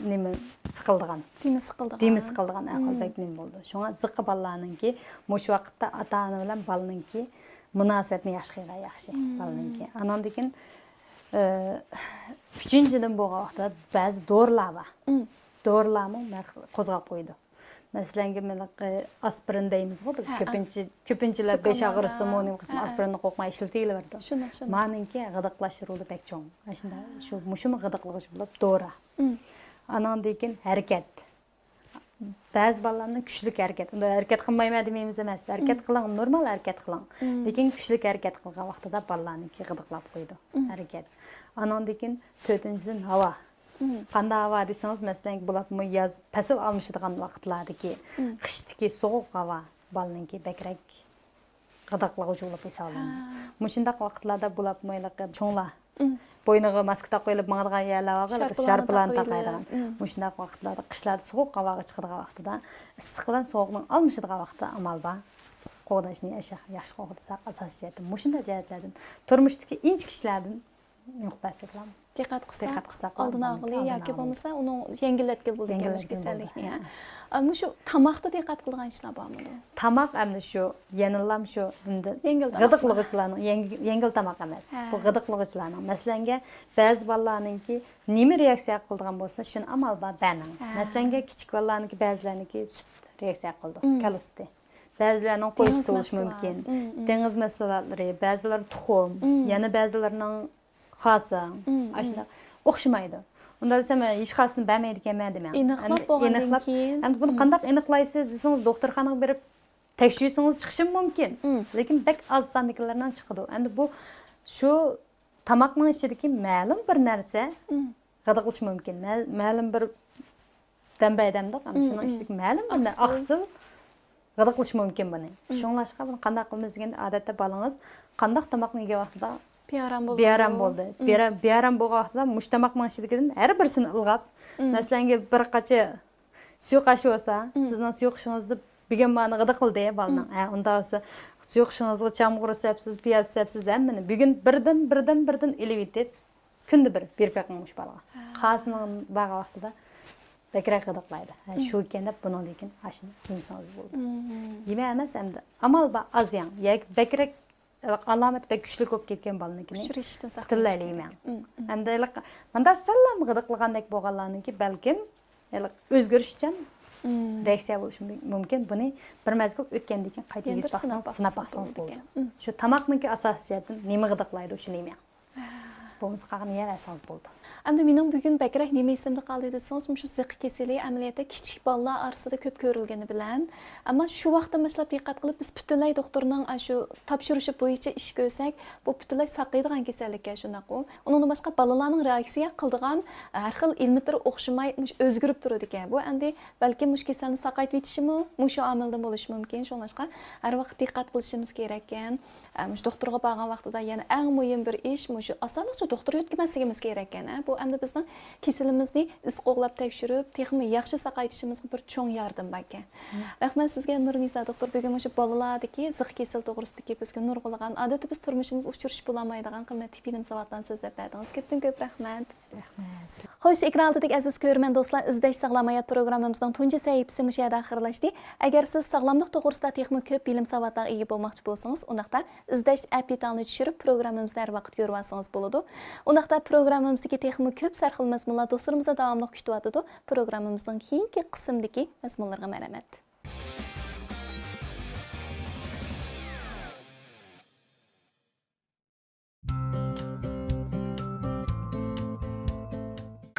نېمە؟ سىقىلىدىغان، دېمى سىقىلىدىغان، دېمى سىقىلىدىغان ئەھۋال بەك نېمە بولىدۇ. شۇڭا زىققا بالىلارنىڭكى مۇشۇ ۋاقىتتا ئاتا-ئانا بىلەن بالىنىڭكى مۇناسىۋەتنى ياخشى قىلغان ياخشى بالىنىڭكى. ئاناندىن كېيىن، ئە، ئۈچىنچىدىن بولغان ۋاقىتتا بەزى دورىلار بار. دورىلارمۇ نەق-، قوزغاپ قويىدۇ. مەسىلەنگە، مېنىڭ، ئە، ئاسپىرىن دەيمىزغۇ بىز. ھە، كۆپىنچە، كۆپىنچىلەر بېش ئاغرىسىمۇ، نېمە قىلسىمۇ، ھە، ئاسپىرىننى قوقماي ئىشلىتىۋېرىدۇ. شۇنداق، شۇنداق. مانىڭكى غىدىقلاش رولى بەك چوڭ. ئاشۇنداق، شۇ، مۇشۇمۇ غىدىقلىغۇچ بولۇپ دورا. ئاناندىن كېيىن ھەرىكەت. بەزى بالىلارنىڭ كۈچلۈك ھەرىكەت، ئۇنداق ھەرىكەت قىلمايمەن دېمەيمىز ئەمەس، ھەرىكەت قىلىڭ، نورمال ھەرىكەت قىلىڭ. لېكىن كۈچلۈك ھەرىكەت قىلغان ۋاقتىدا بالىلارنىڭكى غىدىقلاپ قويىدۇ ھەرىكەت. ئاناندىن كېيىن تۆتىنچىدىن ھاۋا. قانداق ھاۋا دېسىڭىز، مەسىلەن، بولۇپمۇ ياز پەسىل ئالمىشىدىغان ۋاقىتلاردىكى قىشتىكى سوغۇق ھاۋا بالىنىڭكى بەكرەك غىدىقلىغۇچى بولۇپ ھېسابلىنىدۇ. مۇشۇنداق ۋاقىتلاردا بولۇپمۇ ھېلىقى چوڭلار بوينىغا ماسكا تاقىۋېلىپ ماڭىدىغان يەرلەر بارغۇ، ھېلىقى شارپىلارنى تاقىۋېلىپ. مۇشۇنداق ۋاقىتلاردا، قىشلاردا سوغۇق ھاۋاغا چىقىدىغان ۋاقتىدا، ئىسسىق بىلەن سوغۇقنىڭ ئالمىشىدىغان ۋاقتىدا ئامال بار قوغداشنى ياخشى، ياخشى قوغدىساق، ئاساسىي جەھەتتىن مۇشۇنداق جەھەتلەردىن، تۇرمۇشتىكى ئىنچىكە ئىشلاردىن يوق بەرسەكلا، دىققەت قىلساق، دىققەت قىلساق، ئالدىنى ئالغىلى ياكى بولمىسا ئۇنىڭ يەڭگىللەتكىلى بولىدىكەن مۇشۇ كېسەللىكنى. ھە. ئە، مۇشۇ تاماقتا دىققەت قىلىدىغان ئىشلار بارمىدۇ؟ تاماق ئەمدى شۇ، يەنىلا شۇ، ئەمدى يەڭگىل تاماق. غىدىقلىغۇچىلارنىڭ، يەڭگىل، يەڭگىل تاماق ئەمەس. ھە. بۇ غىدىقلىغۇچىلارنىڭ. مەسىلەنگە، بەزى بالىلارنىڭكى نېمە رېئاكسىيە قىلىدىغان بولسا، شۇنى ئامال بار بەرمەڭ. ھە. مەسىلەنگە، كىچىك بالىلارنىڭكى، بەزىلەرنىڭكى سۈت رېئاكسىيە قىلىدۇ، كالا سۈتى. بەزىلەرنىڭ قوي سۈتى بولۇشى مۇمكىن. دېڭىز مەھسۇلاتلىرى، بەزىلەر تۇخۇم، يەنە بەزىلەرنىڭ خاسىڭ، ئاشۇنداق ئوخشىمايدۇ. ئۇنداق دېسەم، ھېچ خاسىنى بەرمەيدىكەنمەن دېمەڭ. ئېنىقلاپ بولغاندىن كېيىن. ئەمدى بۇنى قانداق ئېنىقلايسىز دېسىڭىز، دوختۇرخانىغا بېرىپ تەكشۈرسىڭىز چىقىشى مۇمكىن. لېكىن بەك ئاز ساندىكىلەرنىڭ چىقىدۇ. ئەمدى بۇ شۇ تاماقنىڭ ئىچىدىكى مەلۇم بىر نەرسە غىدىقلىشى مۇمكىن. مە-، مەلۇم بىر دەمبەي دەمدۇق، ئەمدى شۇنىڭ ئىچىدىكى مەلۇم بىر ئاقسىل. ئاقسىل غىدىقلىشى مۇمكىن بۇنى. شۇڭلاشقا بۇنى قانداق قىلىمىز دېگەندە، ئادەتتە بالىڭىز قانداق تاماقنى يېگەن ۋاقتىدا بىئارام بولىدۇ. بىئارام بولدى. بىئارام، بىئارام بولغان ۋاقتىدا مۇشۇ تاماقنىڭ ئىچىدىكىدىن ھەر بىرسىنى ئىلغاپ، مەسىلەنگە، بىر قاچا سۇيۇقئاش بولسا، سىزنىڭ سۇيۇقئېشىڭىزدا بۈگۈن مانا غىدىقلىدى بالىنىڭ. ھە، ئۇنداق بولسا سۇيۇقئېشىڭىزغا چامغۇر سەپسىز، پىياز سەپسىز، ھەممىنى بۈگۈن بىردىن، بىردىن، بىردىن ئېلىۋېتىپ، كۈندە بىر بېرىپ بېقىڭ مۇشۇ بالىغا. ھە. قاسىنىڭ بارغان ۋاقتىدا بەكرەك غىدىقلايدۇ. ھە، شۇ ئىكەن دەپ بۇنىڭدىن كېيىن ئاشۇنى يېمىسىڭىز بولىدۇ. يېمە ئەمەس، ئەمدى ئامال بار ئاز يەڭ. ياكى بەكرەك ئالامەت بەك كۈچلۈك بولۇپ كەتكەن بالىنىڭكىنى پۈتۈنلەي يېمەڭ. ئەمدى ھېلىقى مۇنداق سەللا غىدىقلىغاندەك بولغانلارنىڭكى بەلكىم ھېلىقى ئۆزگىرىشچان رېئاكسىيە بولۇشى مۇ-، مۇمكىن. بۇنى بىر مەزگىل ئۆتكەندىن كېيىن قايتا يېزىپ باقسىڭىز، سىناپ باقسىڭىز بولىدۇ. شۇ تاماقنىڭكى ئاساسىي جەھەتتىن نېمە غىدىقلايدۇ، شۇنى يېمەڭ. بولمىسا قالغىنىنى يەۋەرسىڭىز بولىدۇ. ئەمدى مېنىڭ بۈگۈن بەكرەك نېمە ئېسىمدە قالدى دېسىڭىز، مۇشۇ زىققا كېسىلى ئەمەلىيەتتە كىچىك بالىلار ئارىسىدا كۆپ كۆرۈلگىنى بىلەن، ئەمما شۇ ۋاقىتتىن باشلاپ دىققەت قىلىپ، بىز پۈتۈنلەي دوختۇرنىڭ ئاشۇ تاپشۇرۇشى بويىچە ئىش كۆرسەك، بۇ پۈتۈنلەي ساقىيىدىغان كېسەللىككەن، شۇنداققۇ؟ ئۇنىڭدىن باشقا بالىلارنىڭ رېئاكسىيە قىلىدىغان ھەر خىل ئېلېمېنتلىرى ئوخشىماي، مۇشۇ ئۆزگىرىپ تۇرىدىكەن. بۇ ئەمدى بەلكىم مۇشۇ كېسەلنى ساقايتىۋېتىشىمۇ مۇشۇ ئامىلدىن بولۇشى مۇمكىن. شۇڭلاشقا ھەر ۋاقىت دىققەت قىلىشىمىز كېرەككەن. ئە، مۇشۇ دوختۇرغا بارغان ۋاقتىدا يەنە ئەڭ مۇھىم بىر ئىش، مۇشۇ ئاسانلىقچە دوختۇر يۆتكىمەسلىكىمىز كېرەككەن، ھە؟ بۇ ئەمدى بىزنىڭ كېسىلىمىزنى ئىز قوغلاپ تەكشۈرۈپ، تېخىمۇ ياخشى ساقايتىشىمىزغا بىر چوڭ ياردىمى باركەن. مم. رەھمەت سىزگە، نۇرنىسا دوختۇر، بۈگۈن مۇشۇ بالىلار دىكى زىق كېسىل توغرىسىدىكى بىزگە نۇرغۇنلىغان، ئادەتتە بىز تۇرمۇشىمىزدا ئۇچرىشىپ بولالمايدىغان قىممەتلىك بىلىم ساۋاتلارنى سۆزلەپ بەردىڭىز. كۆپتىن كۆپ رەھمەت. رەھمەت. خوش، ئېكران ئالدىدىكى ئەزىز كۆرۈرمەن دوستلار، ئىزدەش ساغلام ھايات پروگراممىمىزنىڭ تۇنجى سەھىپىسى مۇشۇ يەردە ئاخىرلاشتى. ئەگەر سىز ساغلاملىق توغرىسىدا تېخىمۇ كۆپ بىلىم ساۋاتلارغا ئىگە بولماقچى بولسىڭىز، ئۇنداقتا ئىزدەش ئەپ بېتىڭىزنى چۈشۈرۈپ، پروگراممىمىزنى ھەر ۋاقىت كۆرۈۋالسىڭىز بولىدۇ. ئۇنداقتا پروگراممىمىزدىكى تېخىمۇ كۆپ سەرخىل مەزمۇنلار دوستلىرىمىزنى داۋاملىق كۈتۈۋاتىدۇ. پروگراممىمىزنىڭ كېيىنكى قىسمىدىكى مەزمۇنلىرىغا مەرھەمەت.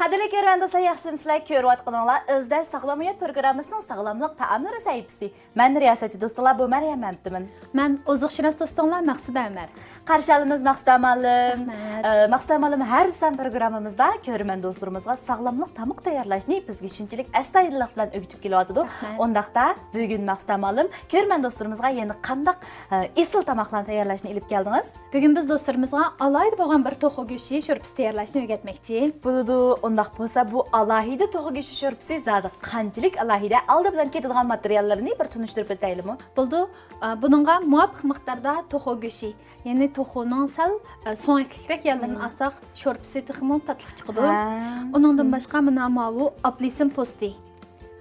قەدىرلىك كۆرۈرمەن دوستلار، ياخشىمۇسىلەر؟ كۆرۈۋاتقىنىڭلار ئىزدەش ساغلام ھايات پروگراممىسىنىڭ ساغلاملىق تائاملىرى سەھىپىسى. مەن رىياسەتچى دوستلار، بۇ مەريەم مەمتىمىن. مەن ئوزۇقشۇناس دوستۇڭلار مەقسۇدە ئۆمەر. قارشى ئالىمىز مەقسۇدە مۇئەللىم. رەھمەت. ئە، مەقسۇدە مۇئەللىم، ھەر سان پروگراممىمىزدا كۆرۈرمەن دوستلىرىمىزغا ساغلاملىق تامىقى تەييارلاشنى بىزگە شۇنچىلىك ئەستايىدىللىق بىلەن ئۆگىتىپ كېلىۋاتىدۇ. رەھمەت. ئۇنداقتا بۈگۈن مەقسۇدە مۇئەللىم، كۆرۈرمەن دوستلىرىمىزغا يەنە قانداق، ئە، ئېسىل تاماقلارنى تەييارلاشنى ئېلىپ كەلدىڭىز؟ بۈگۈن بىز دوستلىرىمىزغا ئالاھىدە بولغان بىر توخۇ گۆشى شورپىسى تەييارلاشنى ئۆگەتمەكچى. بولىدۇ، ئۇنداق بولسا بۇ ئالاھىدە توخۇ گۆشى شورپىسى زادى قانچىلىك ئالاھىدە؟ ئالدى بىلەن كېتىدىغان ماتېرىياللىرىنى بىر تونۇشتۇرۇپ ئۆتەيلىمۇ؟ بولىدۇ. ئا، بۇنىڭغا مۇۋاپىق مىقداردا توخۇ گۆشى، يەنى توخۇنىڭ سەل، ئە، سۆڭەكلىكرەك يەرلىرىنى ئالساق، شورپىسى تېخىمۇ تاتلىق چىقىدۇ. ھە. ئۇنىڭدىن باشقا مانا ماۋۇ ئاپېلسىن پوستى.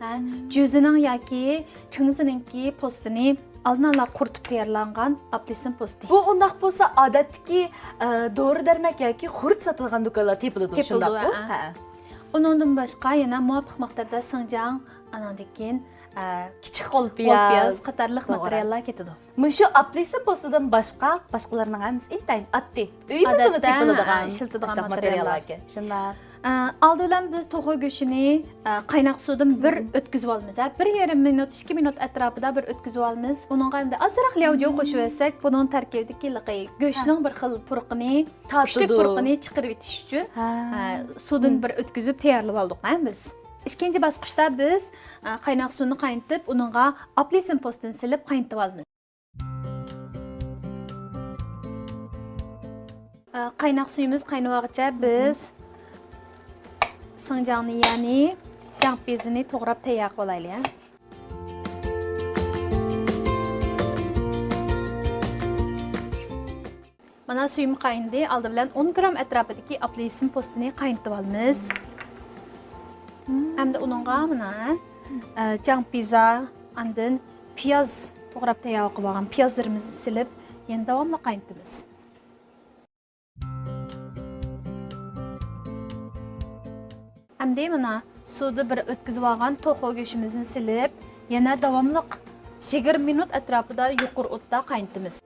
ھە، جۈزىنىڭ ياكى چىڭزىنىڭكى پوستىنى ئالدىن ئالا قۇرۇتۇپ تەييارلانغان ئاپېلسىن پوستى. بۇ ئۇنداق بولسا، ئادەتتىكى، ئە، دورا-دەرمەك ياكى خۇرۇچ ساتىدىغان دۇكانلاردا تېپىلىدۇ، تېپىلىدۇ، شۇنداققۇ؟ ھە. ھە. ئۇنىڭدىن باشقا يەنە مۇۋاپىق مىقداردا سىڭجاڭ، ئانىڭدىن كېيىن، ئە، كىچىك غول پىياز، غول پىياز قاتارلىق، توغرا، ماتېرىياللار كېتىدۇ. مۇشۇ ئاپېلسىن پوستىدىن باشقا، باشقىلارنىڭ ھەممىسى ئىنتايىن ئاددىي، ئۆيىمىزدىمۇ ئادەتتە، تېپىلىدىغان، ھە، ئىشلىتىدىغان ماتېرىياللار ئىكەن. شۇنداق. ئە، ئالدى بىلەن بىز توخۇ گۆشىنى، ئە، قايناق سۇدىن بىر ئۆتكۈزۈۋالىمىز، ھە، بىر يېرىم مىنۇت، ئىككى مىنۇت ئەتراپىدا بىر ئۆتكۈزۈۋالىمىز. ئۇنىڭغا ئەمدى ئازراق لياۋجيۇ قوشۇۋەتسەك، بۇنىڭ تەركىبىدىكى ھېلىقى گۆشنىڭ بىر خىل پۇرىقىنى، كۈچلۈك پۇرىقىنى چىقىرىۋېتىش ئۈچۈن، ھە، سۇدىن بىر ئۆتكۈزۈپ تەييارلىۋالدۇق، ھە، بىز. ئىككىنچى باسقۇچتا بىز، ئە، قايناق سۇنى قاينىتىپ، ئۇنىڭغا ئاپېلسىن پوستىنى سېلىپ قاينىتىۋالىمىز. ئە، قايناق سۈيىمىز قاينىۋالغۇچە بىز سىڭجاڭنى، يەنى جاڭپىزىنى توغراپ تەييار قىلىۋالايلى، ھە. مانا سۈيۈم قاينىدى. ئالدى بىلەن ئون گرام ئەتراپىدىكى ئاپېلسىن پوستىنى قاينىتىۋالىمىز. ئەمدى ئۇنىڭغا مانا، ئە، جاڭپىزا، ئاندىن پىياز، توغراپ تەييار قىلىپ ئالغان پىيازلىرىمىزنى سېلىپ، يەنە داۋاملىق قاينىتىمىز. ئەمدى مانا سۇدا بىر ئۆتكۈزۈۋالغان توخۇ گۆشىمىزنى سېلىپ، يەنە داۋاملىق يىگىرمە مىنۇت ئەتراپىدا يۇقىرى ئوتتا قاينىتىمىز.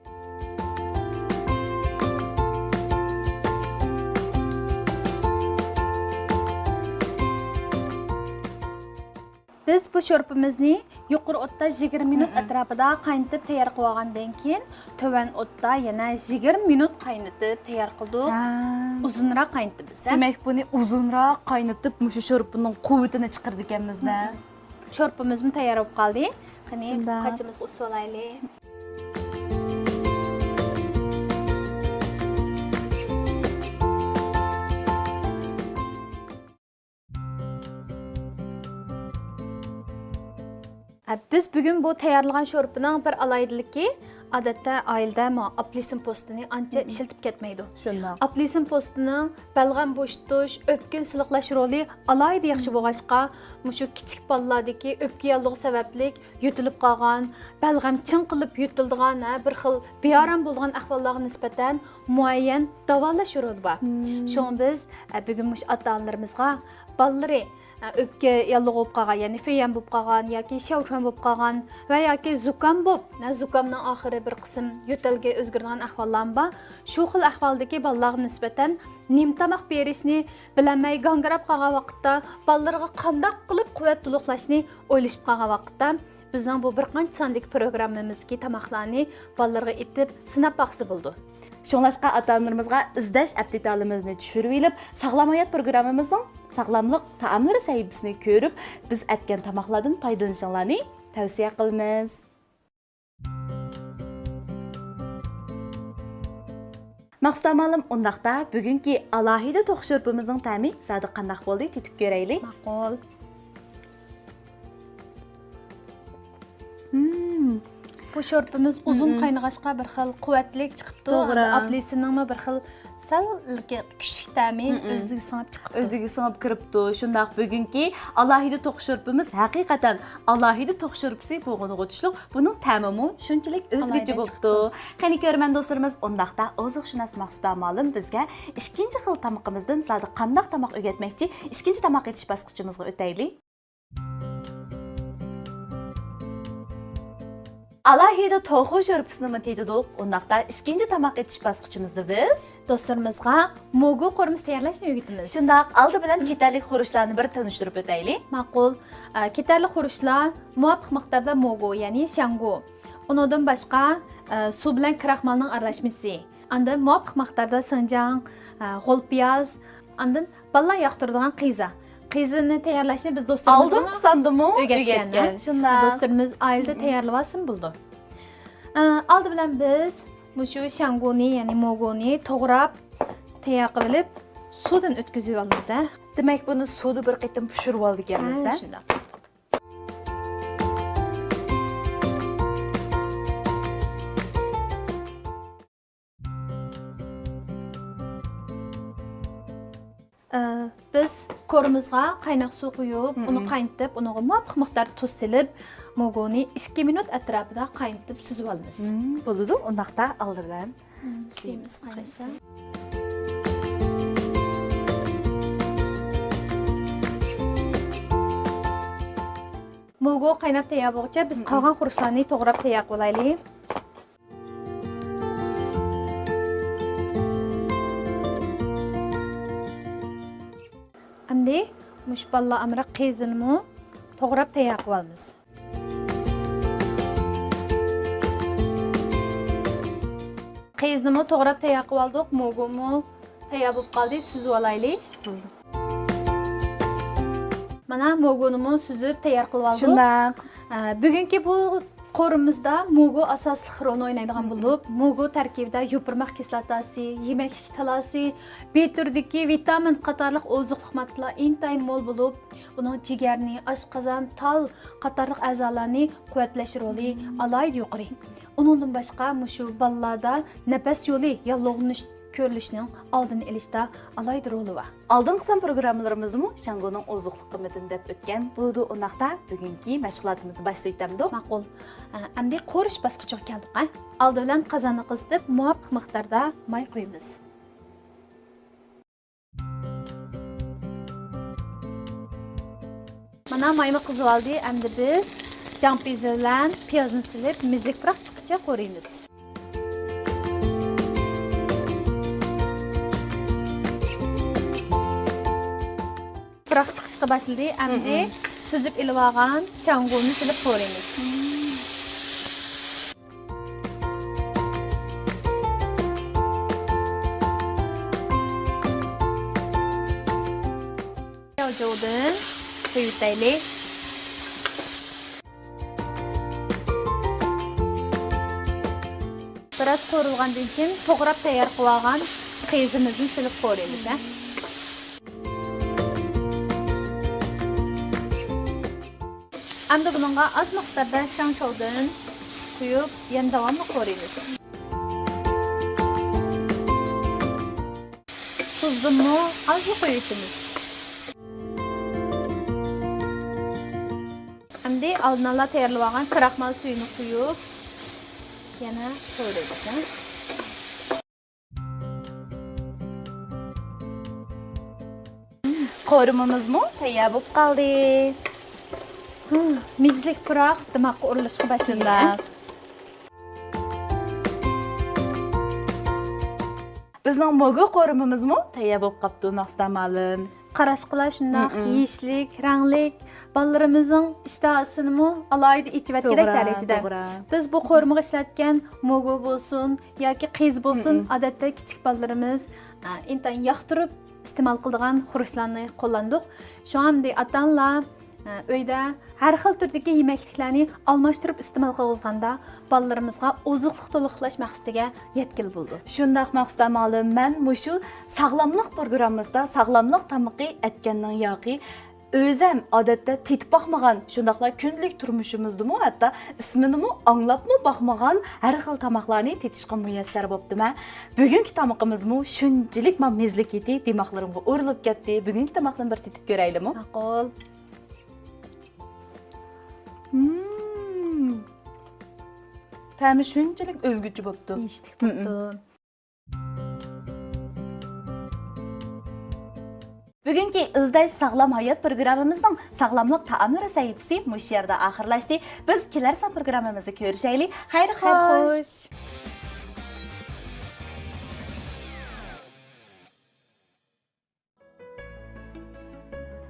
بىز بۇ شورپىمىزنى يۇقىرى ئوتتا يىگىرمە مىنۇت ئەتراپىدا قاينىتىپ تەييار قىلىۋالغاندىن كېيىن، تۆۋەن ئوتتا يەنە يىگىرمە مىنۇت قاينىتىپ تەييار قىلدۇق. ھە. ئۇزۇنراق قاينىتىمىز، ھە؟ دېمەك، بۇنى ئۇزۇنراق قاينىتىپ، مۇشۇ شورپىنىڭ قۇۋۋىتىنى چىقىرىدىكەنمىز-دە. شورپىمىزمۇ تەييار بولۇپ قالدى. قېنى، شۇنداق. قاچىمىزغا ئۇسسۇلايلى. ئە، بىز بۈگۈن بۇ تەييارلىغان شورپىنىڭ بىر ئالاھىدىلىكى، ئادەتتە ئائىلىدە مانا ئاپېلسىن پوستىنى ئانچە ئىشلىتىپ كەتمەيدۇ. شۇنداق. ئاپېلسىن پوستىنىڭ بەلغەم بوشىتىش، ئۆپكىنى سىلىقلاش رولى ئالاھىدە ياخشى بولغاچقا، مۇشۇ كىچىك بالىلاردىكى ئۆپكە ياللۇغى سەۋەبلىك يۆتىلىپ قالغان، بەلغەم چىڭقىلىپ يۆتىلىدىغان، ھە، بىر خىل بىئارام بولىدىغان ئەھۋاللارغا نىسبەتەن مۇئەييەن داۋالاش رولى بار. شۇڭا بىز، ئە، بۈگۈن مۇشۇ ئاتا-ئانىلىرىمىزغا بالىلىرى، ئە، ئۆپكە ياللۇغى بولۇپ قالغان، يەنى فېيەن بولۇپ قالغان ياكى شياۋچۈەن بولۇپ قالغان ۋە ياكى زۇكام بولۇپ، ئە، زۇكامنىڭ ئاخىرى بىر قىسىم يۆتەلگە ئۆزگىرىدىغان ئەھۋاللارمۇ بار. شۇ خىل ئەھۋالدىكى بالىلارغا نىسبەتەن نېمە تاماق بېرىشنى بىلەلمەي گاڭگىراپ قالغان ۋاقىتتا، بالىلىرىغا قانداق قىلىپ قۇۋۋەت تولۇقلاشنى ئويلىشىپ قالغان ۋاقىتتا، بىزنىڭ بۇ بىر قانچە ساندىكى پروگراممىمىزدىكى تاماقلارنى بالىلارغا ئېتىپ سىناپ باقسا بولىدۇ. شۇڭلاشقا ئاتا-ئانىلىرىمىزغا ئىزدەش ئەپتىتالىمىزنى چۈشۈرۈۋېلىپ، ساغلام ھايات پروگراممىمىزنىڭ ساغلاملىق تائاملىرى سەھىپىسىنى كۆرۈپ، بىز ئەتكەن تاماقلاردىن پايدىلىنىشىڭلارنى تەۋسىيە قىلىمىز. مەخسۇتە مۇئەللىم، ئۇنداقتا بۈگۈنكى ئالاھىدە توخۇ شورپىمىزنىڭ تەمى زادى قانداق بولدى؟ تېتىپ كۆرەيلى. ماقۇل. مم. بۇ شورپىمىز ئۇزۇن قاينىغاچقا بىر خىل قۇۋۋەتلىك چىقىپتۇ. توغرا. ئاپېلسىننىڭمۇ بىر خىل سەل كۈچلۈك تەمى ئۆزىگە سىڭىپ چىقىپتۇ. ئۆزىگە سىڭىپ كىرىپتۇ. شۇنداق، بۈگۈنكى ئالاھىدە توخۇ شورپىمىز ھەقىقەتەن ئالاھىدە توخۇ شورپىسى بولغىنىغا تۇشلۇق. بۇنىڭ تەمىمۇ شۇنچىلىك ئۆزگىچە بولۇپتۇ. قېنى، كۆرۈرمەن دوستلىرىمىز، ئۇنداقتا ئوزۇقشۇناس مەخسۇتە مۇئەللىم بىزگە ئىككىنچى خىل تامىقىمىزدىن زادى قانداق تاماق ئۆگەتمەكچى؟ ئىككىنچى تاماق ئېتىش باسقۇچىمىزغا ئۆتەيلى. ئالاھىدە توخۇ شورپىسىنىمۇ تېتىدۇق. ئۇنداقتا ئىككىنچى تاماق ئېتىش باسقۇچىمىزدا بىز دوستلىرىمىزغا موگۇ قورۇمىسى تەييارلاشنى ئۆگىتىمىز. شۇنداق، ئالدى بىلەن كېتەرلىك خۇرۇچلارنى بىر تونۇشتۇرۇپ ئۆتەيلى. ماقۇل. ئە، كېتەرلىك خۇرۇچلار مۇۋاپىق مىقداردا موگۇ، يەنى شياڭگۇ. ئۇنىڭدىن باشقا، ئە، سۇ بىلەن كراخمالنىڭ ئارىلاشمىسى. ئاندىن مۇۋاپىق مىقداردا سىڭجاڭ، ئە، غول پىياز، ئاندىن بالىلار ياقتۇرىدىغان قىزا. قىزىنى تەييارلاشنى بىز دوستلىرىمىزغىمۇ ئالدىنقى ساندىمۇ ئۆگەتكەن، ئۆگەتكەن، ھە؟ شۇنداق. دوستلىرىمىز ئائىلىدە تەييارلىۋالسىمۇ بولىدۇ. ئە، ئالدى بىلەن بىز مۇشۇ شياڭگۇنى، يەنى موگۇنى توغراپ، تەييار قىلىپ، سۇدىن ئۆتكۈزۈۋالىمىز، ھە؟ دېمەك، بۇنى سۇدا بىر قېتىم پىشۇرۇۋالىدىكەنمىز، ھە، ھە؟ شۇنداق. ئە، بىز قورۇمىزغا قايناق سۇ قۇيۇپ، مم، ئۇنى قاينىتىپ، ئۇنىڭغا مۇۋاپىق مىقداردا تۇز سېلىپ، موگونى ئىككى مىنۇت ئەتراپىدا قاينىتىپ سۈزۈۋالىمىز. مم، بولىدۇ، ئۇنداقتا ئالدى بىلەن مم، سۈيىمىز قاينىسا. موگو قايناپ تەييار بولغۇچە بىز، مم، قالغان خۇرۇچلارنى توغراپ تەييار قىلايلى. ئەمدى مۇشۇ باللا ئامراق قېزىنىمۇ توغراپ تەييار قىلىۋالىمىز. قېزىنىمۇ توغراپ تەييار قىلىۋالدۇق، موگومۇ تەييار بولۇپ قالدى، سۈزۈۋالايلى. بولدى. مانا موگونىمۇ سۈزۈپ تەييار قىلىۋالدۇق. شۇنداق. ئە، بۈگۈنكى بۇ قورۇمىمىزدا موگو ئاساسلىق رولنى ئوينايدىغان، مم، بولۇپ، موگو تەركىبىدە يوپۇرماق كىسلاتاسى، يېمەكلىك تالاسى، بىر تۈردىكى ۋىتامىن قاتارلىق ئوزۇقلۇق ماددىلار ئىنتايىن مول بولۇپ، بۇنىڭ جىگەرنى، ئاشقازان، تال قاتارلىق ئەزالارنى قۇۋۋەتلەش رولى، مم، ئالاھىدە يۇقىرى. ئۇنىڭدىن باشقا مۇشۇ بالىلاردا نەپەس يولى ياللۇغلىنىش كۆرۈلۈشىنىڭ ئالدىنى ئېلىشتا ئالاھىدە رولى بار. ئالدىنقى سان پروگراممىلىرىمىزدىمۇ شاڭگونىڭ ئوزۇقلۇق قىممىتىنى دەپ ئۆتكەن بولىدۇ. ئۇنداقتا بۈگۈنكى مەشغۇلاتىمىزنى باشلىۋېتەمدۇق؟ ماقۇل. ئە، ئەمدى قورۇش باسقۇچىغا كەلدۇق، ھە؟ ئالدى بىلەن قازاننى قىزىتىپ، مۇۋاپىق مىقداردا ماي قۇيىمىز. مانا مايمۇ قىزىۋالدى. ئەمدى بىز جاڭپىزى بىلەن پىيازنى سېلىپ، مېزىلىك پۇراق چىققىچە قورۇيمىز. پۇراق چىقىشقا باشلىدى. ئەمدى، مم، سۈزۈپ ئېلىۋالغان شاڭگونى سېلىپ قورۇيمىز. جوۋدىن قويۇۋېتەيلى. بىراز قورۇلغاندىن كېيىن توغراپ تەييار قىلىۋالغان قېزىمىزنى سېلىپ قورۇيمىز، ھە. ئەمدى بۇنىڭغا ئاز مىقداردا شاڭشاۋدىن قۇيۇپ، يەنە داۋاملىق قورۇيمىز. تۇزدىنمۇ ئازلا قويۇۋېتىمىز. ئەمدى ئالدىنئالا تەييارلىۋالغان كراخمال سۈيىنى قۇيۇپ، يەنە قورۇيمىز. قورۇمىمىزمۇ تەييار بولۇپ قالدى. ھە، مېزىلىك پۇراق دىماغقا ئۇرۇلۇشقا باشلىدى. شۇنداق. بىزنىڭ موگو قورۇمىمىزمۇ تەييار بولۇپ قاپتۇ، ماقسىتە مالىم. قاراشقىلا شۇنداق، مم، يېيىشلىك، رەڭلىك، بالىلىرىمىزنىڭ ئىشتىھاسىنىمۇ ئالاھىدە ئېچىۋەتكۈدەك، توغرا، دەرىجىدە. توغرا. بىز بۇ قورۇمىغا ئىشلەتكەن موگو بولسۇن ياكى قېزا بولسۇن، مم، ئادەتتە كىچىك بالىلىرىمىز، ئە، ئىنتايىن ياقتۇرۇپ ئىستېمال قىلىدىغان خۇرۇچلارنى قوللاندۇق. شۇڭا ئەمدى ئاتا-ئانىلار، ئە، ئۆيدە ھەر خىل تۈردىكى يېمەكلىكلەرنى ئالماشتۇرۇپ ئىستېمال قىلغۇزغاندا، بالىلىرىمىزغا ئوزۇقلۇق تولۇقلاش مەقسىتىگە يەتكىلى بولىدۇ. شۇنداق، ماقسىتە مالىم، مەن مۇشۇ ساغلاملىق پروگراممىسىدا ساغلاملىق تامىقى ئەتكەننىڭ ياقى ئۆزەم ئادەتتە تېتىپ باقمىغان، شۇنداقلا كۈندىلىك تۇرمۇشىمىزدىمۇ ھەتتا ئىسمىنىمۇ ئاڭلاپمۇ باقمىغان ھەر خىل تاماقلارنى تېتىشقا مۇيەسسەر بوپتىمەن. بۈگۈنكى تامىقىمىزمۇ شۇنچىلىك ما مېزىلىك ئىدى، دىماقلىرىمغا ئۇرۇلۇپ كەتتى. بۈگۈنكى تاماقنى بىر تېتىپ كۆرەيلىمۇ؟ ماقۇل. مم. تەمى شۇنچىلىك ئۆزگىچە بوپتۇ. يېيىشلىك بوپتۇ. بۈگۈنكى ئىزدەش ساغلام ھايات پروگراممىمىزنىڭ ساغلاملىق تائاملىرى سەھىپىسى مۇشۇ يەردە ئاخىرلاشتى. بىز كېلەر سان پروگراممىمىزدا كۆرۈشەيلى. خەير خوش.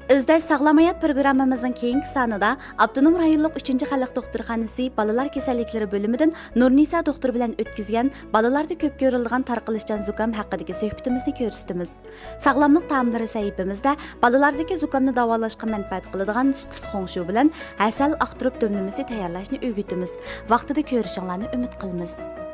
ئىزدەش ساغلام ھايات پروگراممىمىزنىڭ كېيىنكى سانىدا ئاپتونوم رايونلۇق ئۈچىنچى خەلق دوختۇرخانىسى بالىلار كېسەللىكلىرى بۆلۈمىدىن نۇرنىسا دوختۇر بىلەن ئۆتكۈزگەن بالىلاردا كۆپ كۆرۈلىدىغان تارقىلىشچان زۇكام ھەققىدىكى سۆھبىتىمىزنى كۆرسىتىمىز. ساغلاملىق تائاملىرى سەھىپىمىزدە بالىلاردىكى زۇكامنى داۋالاشقا مەنپەئەت قىلىدىغان سۈتلۈك خۇڭشۇ بىلەن ھەسەل ئاقتۇرۇپ دۈملىمىسى تەييارلاشنى ئۆگىتىمىز. ۋاقتىدا كۆرۈشۈڭلارنى ئۈمىد قىلىمىز.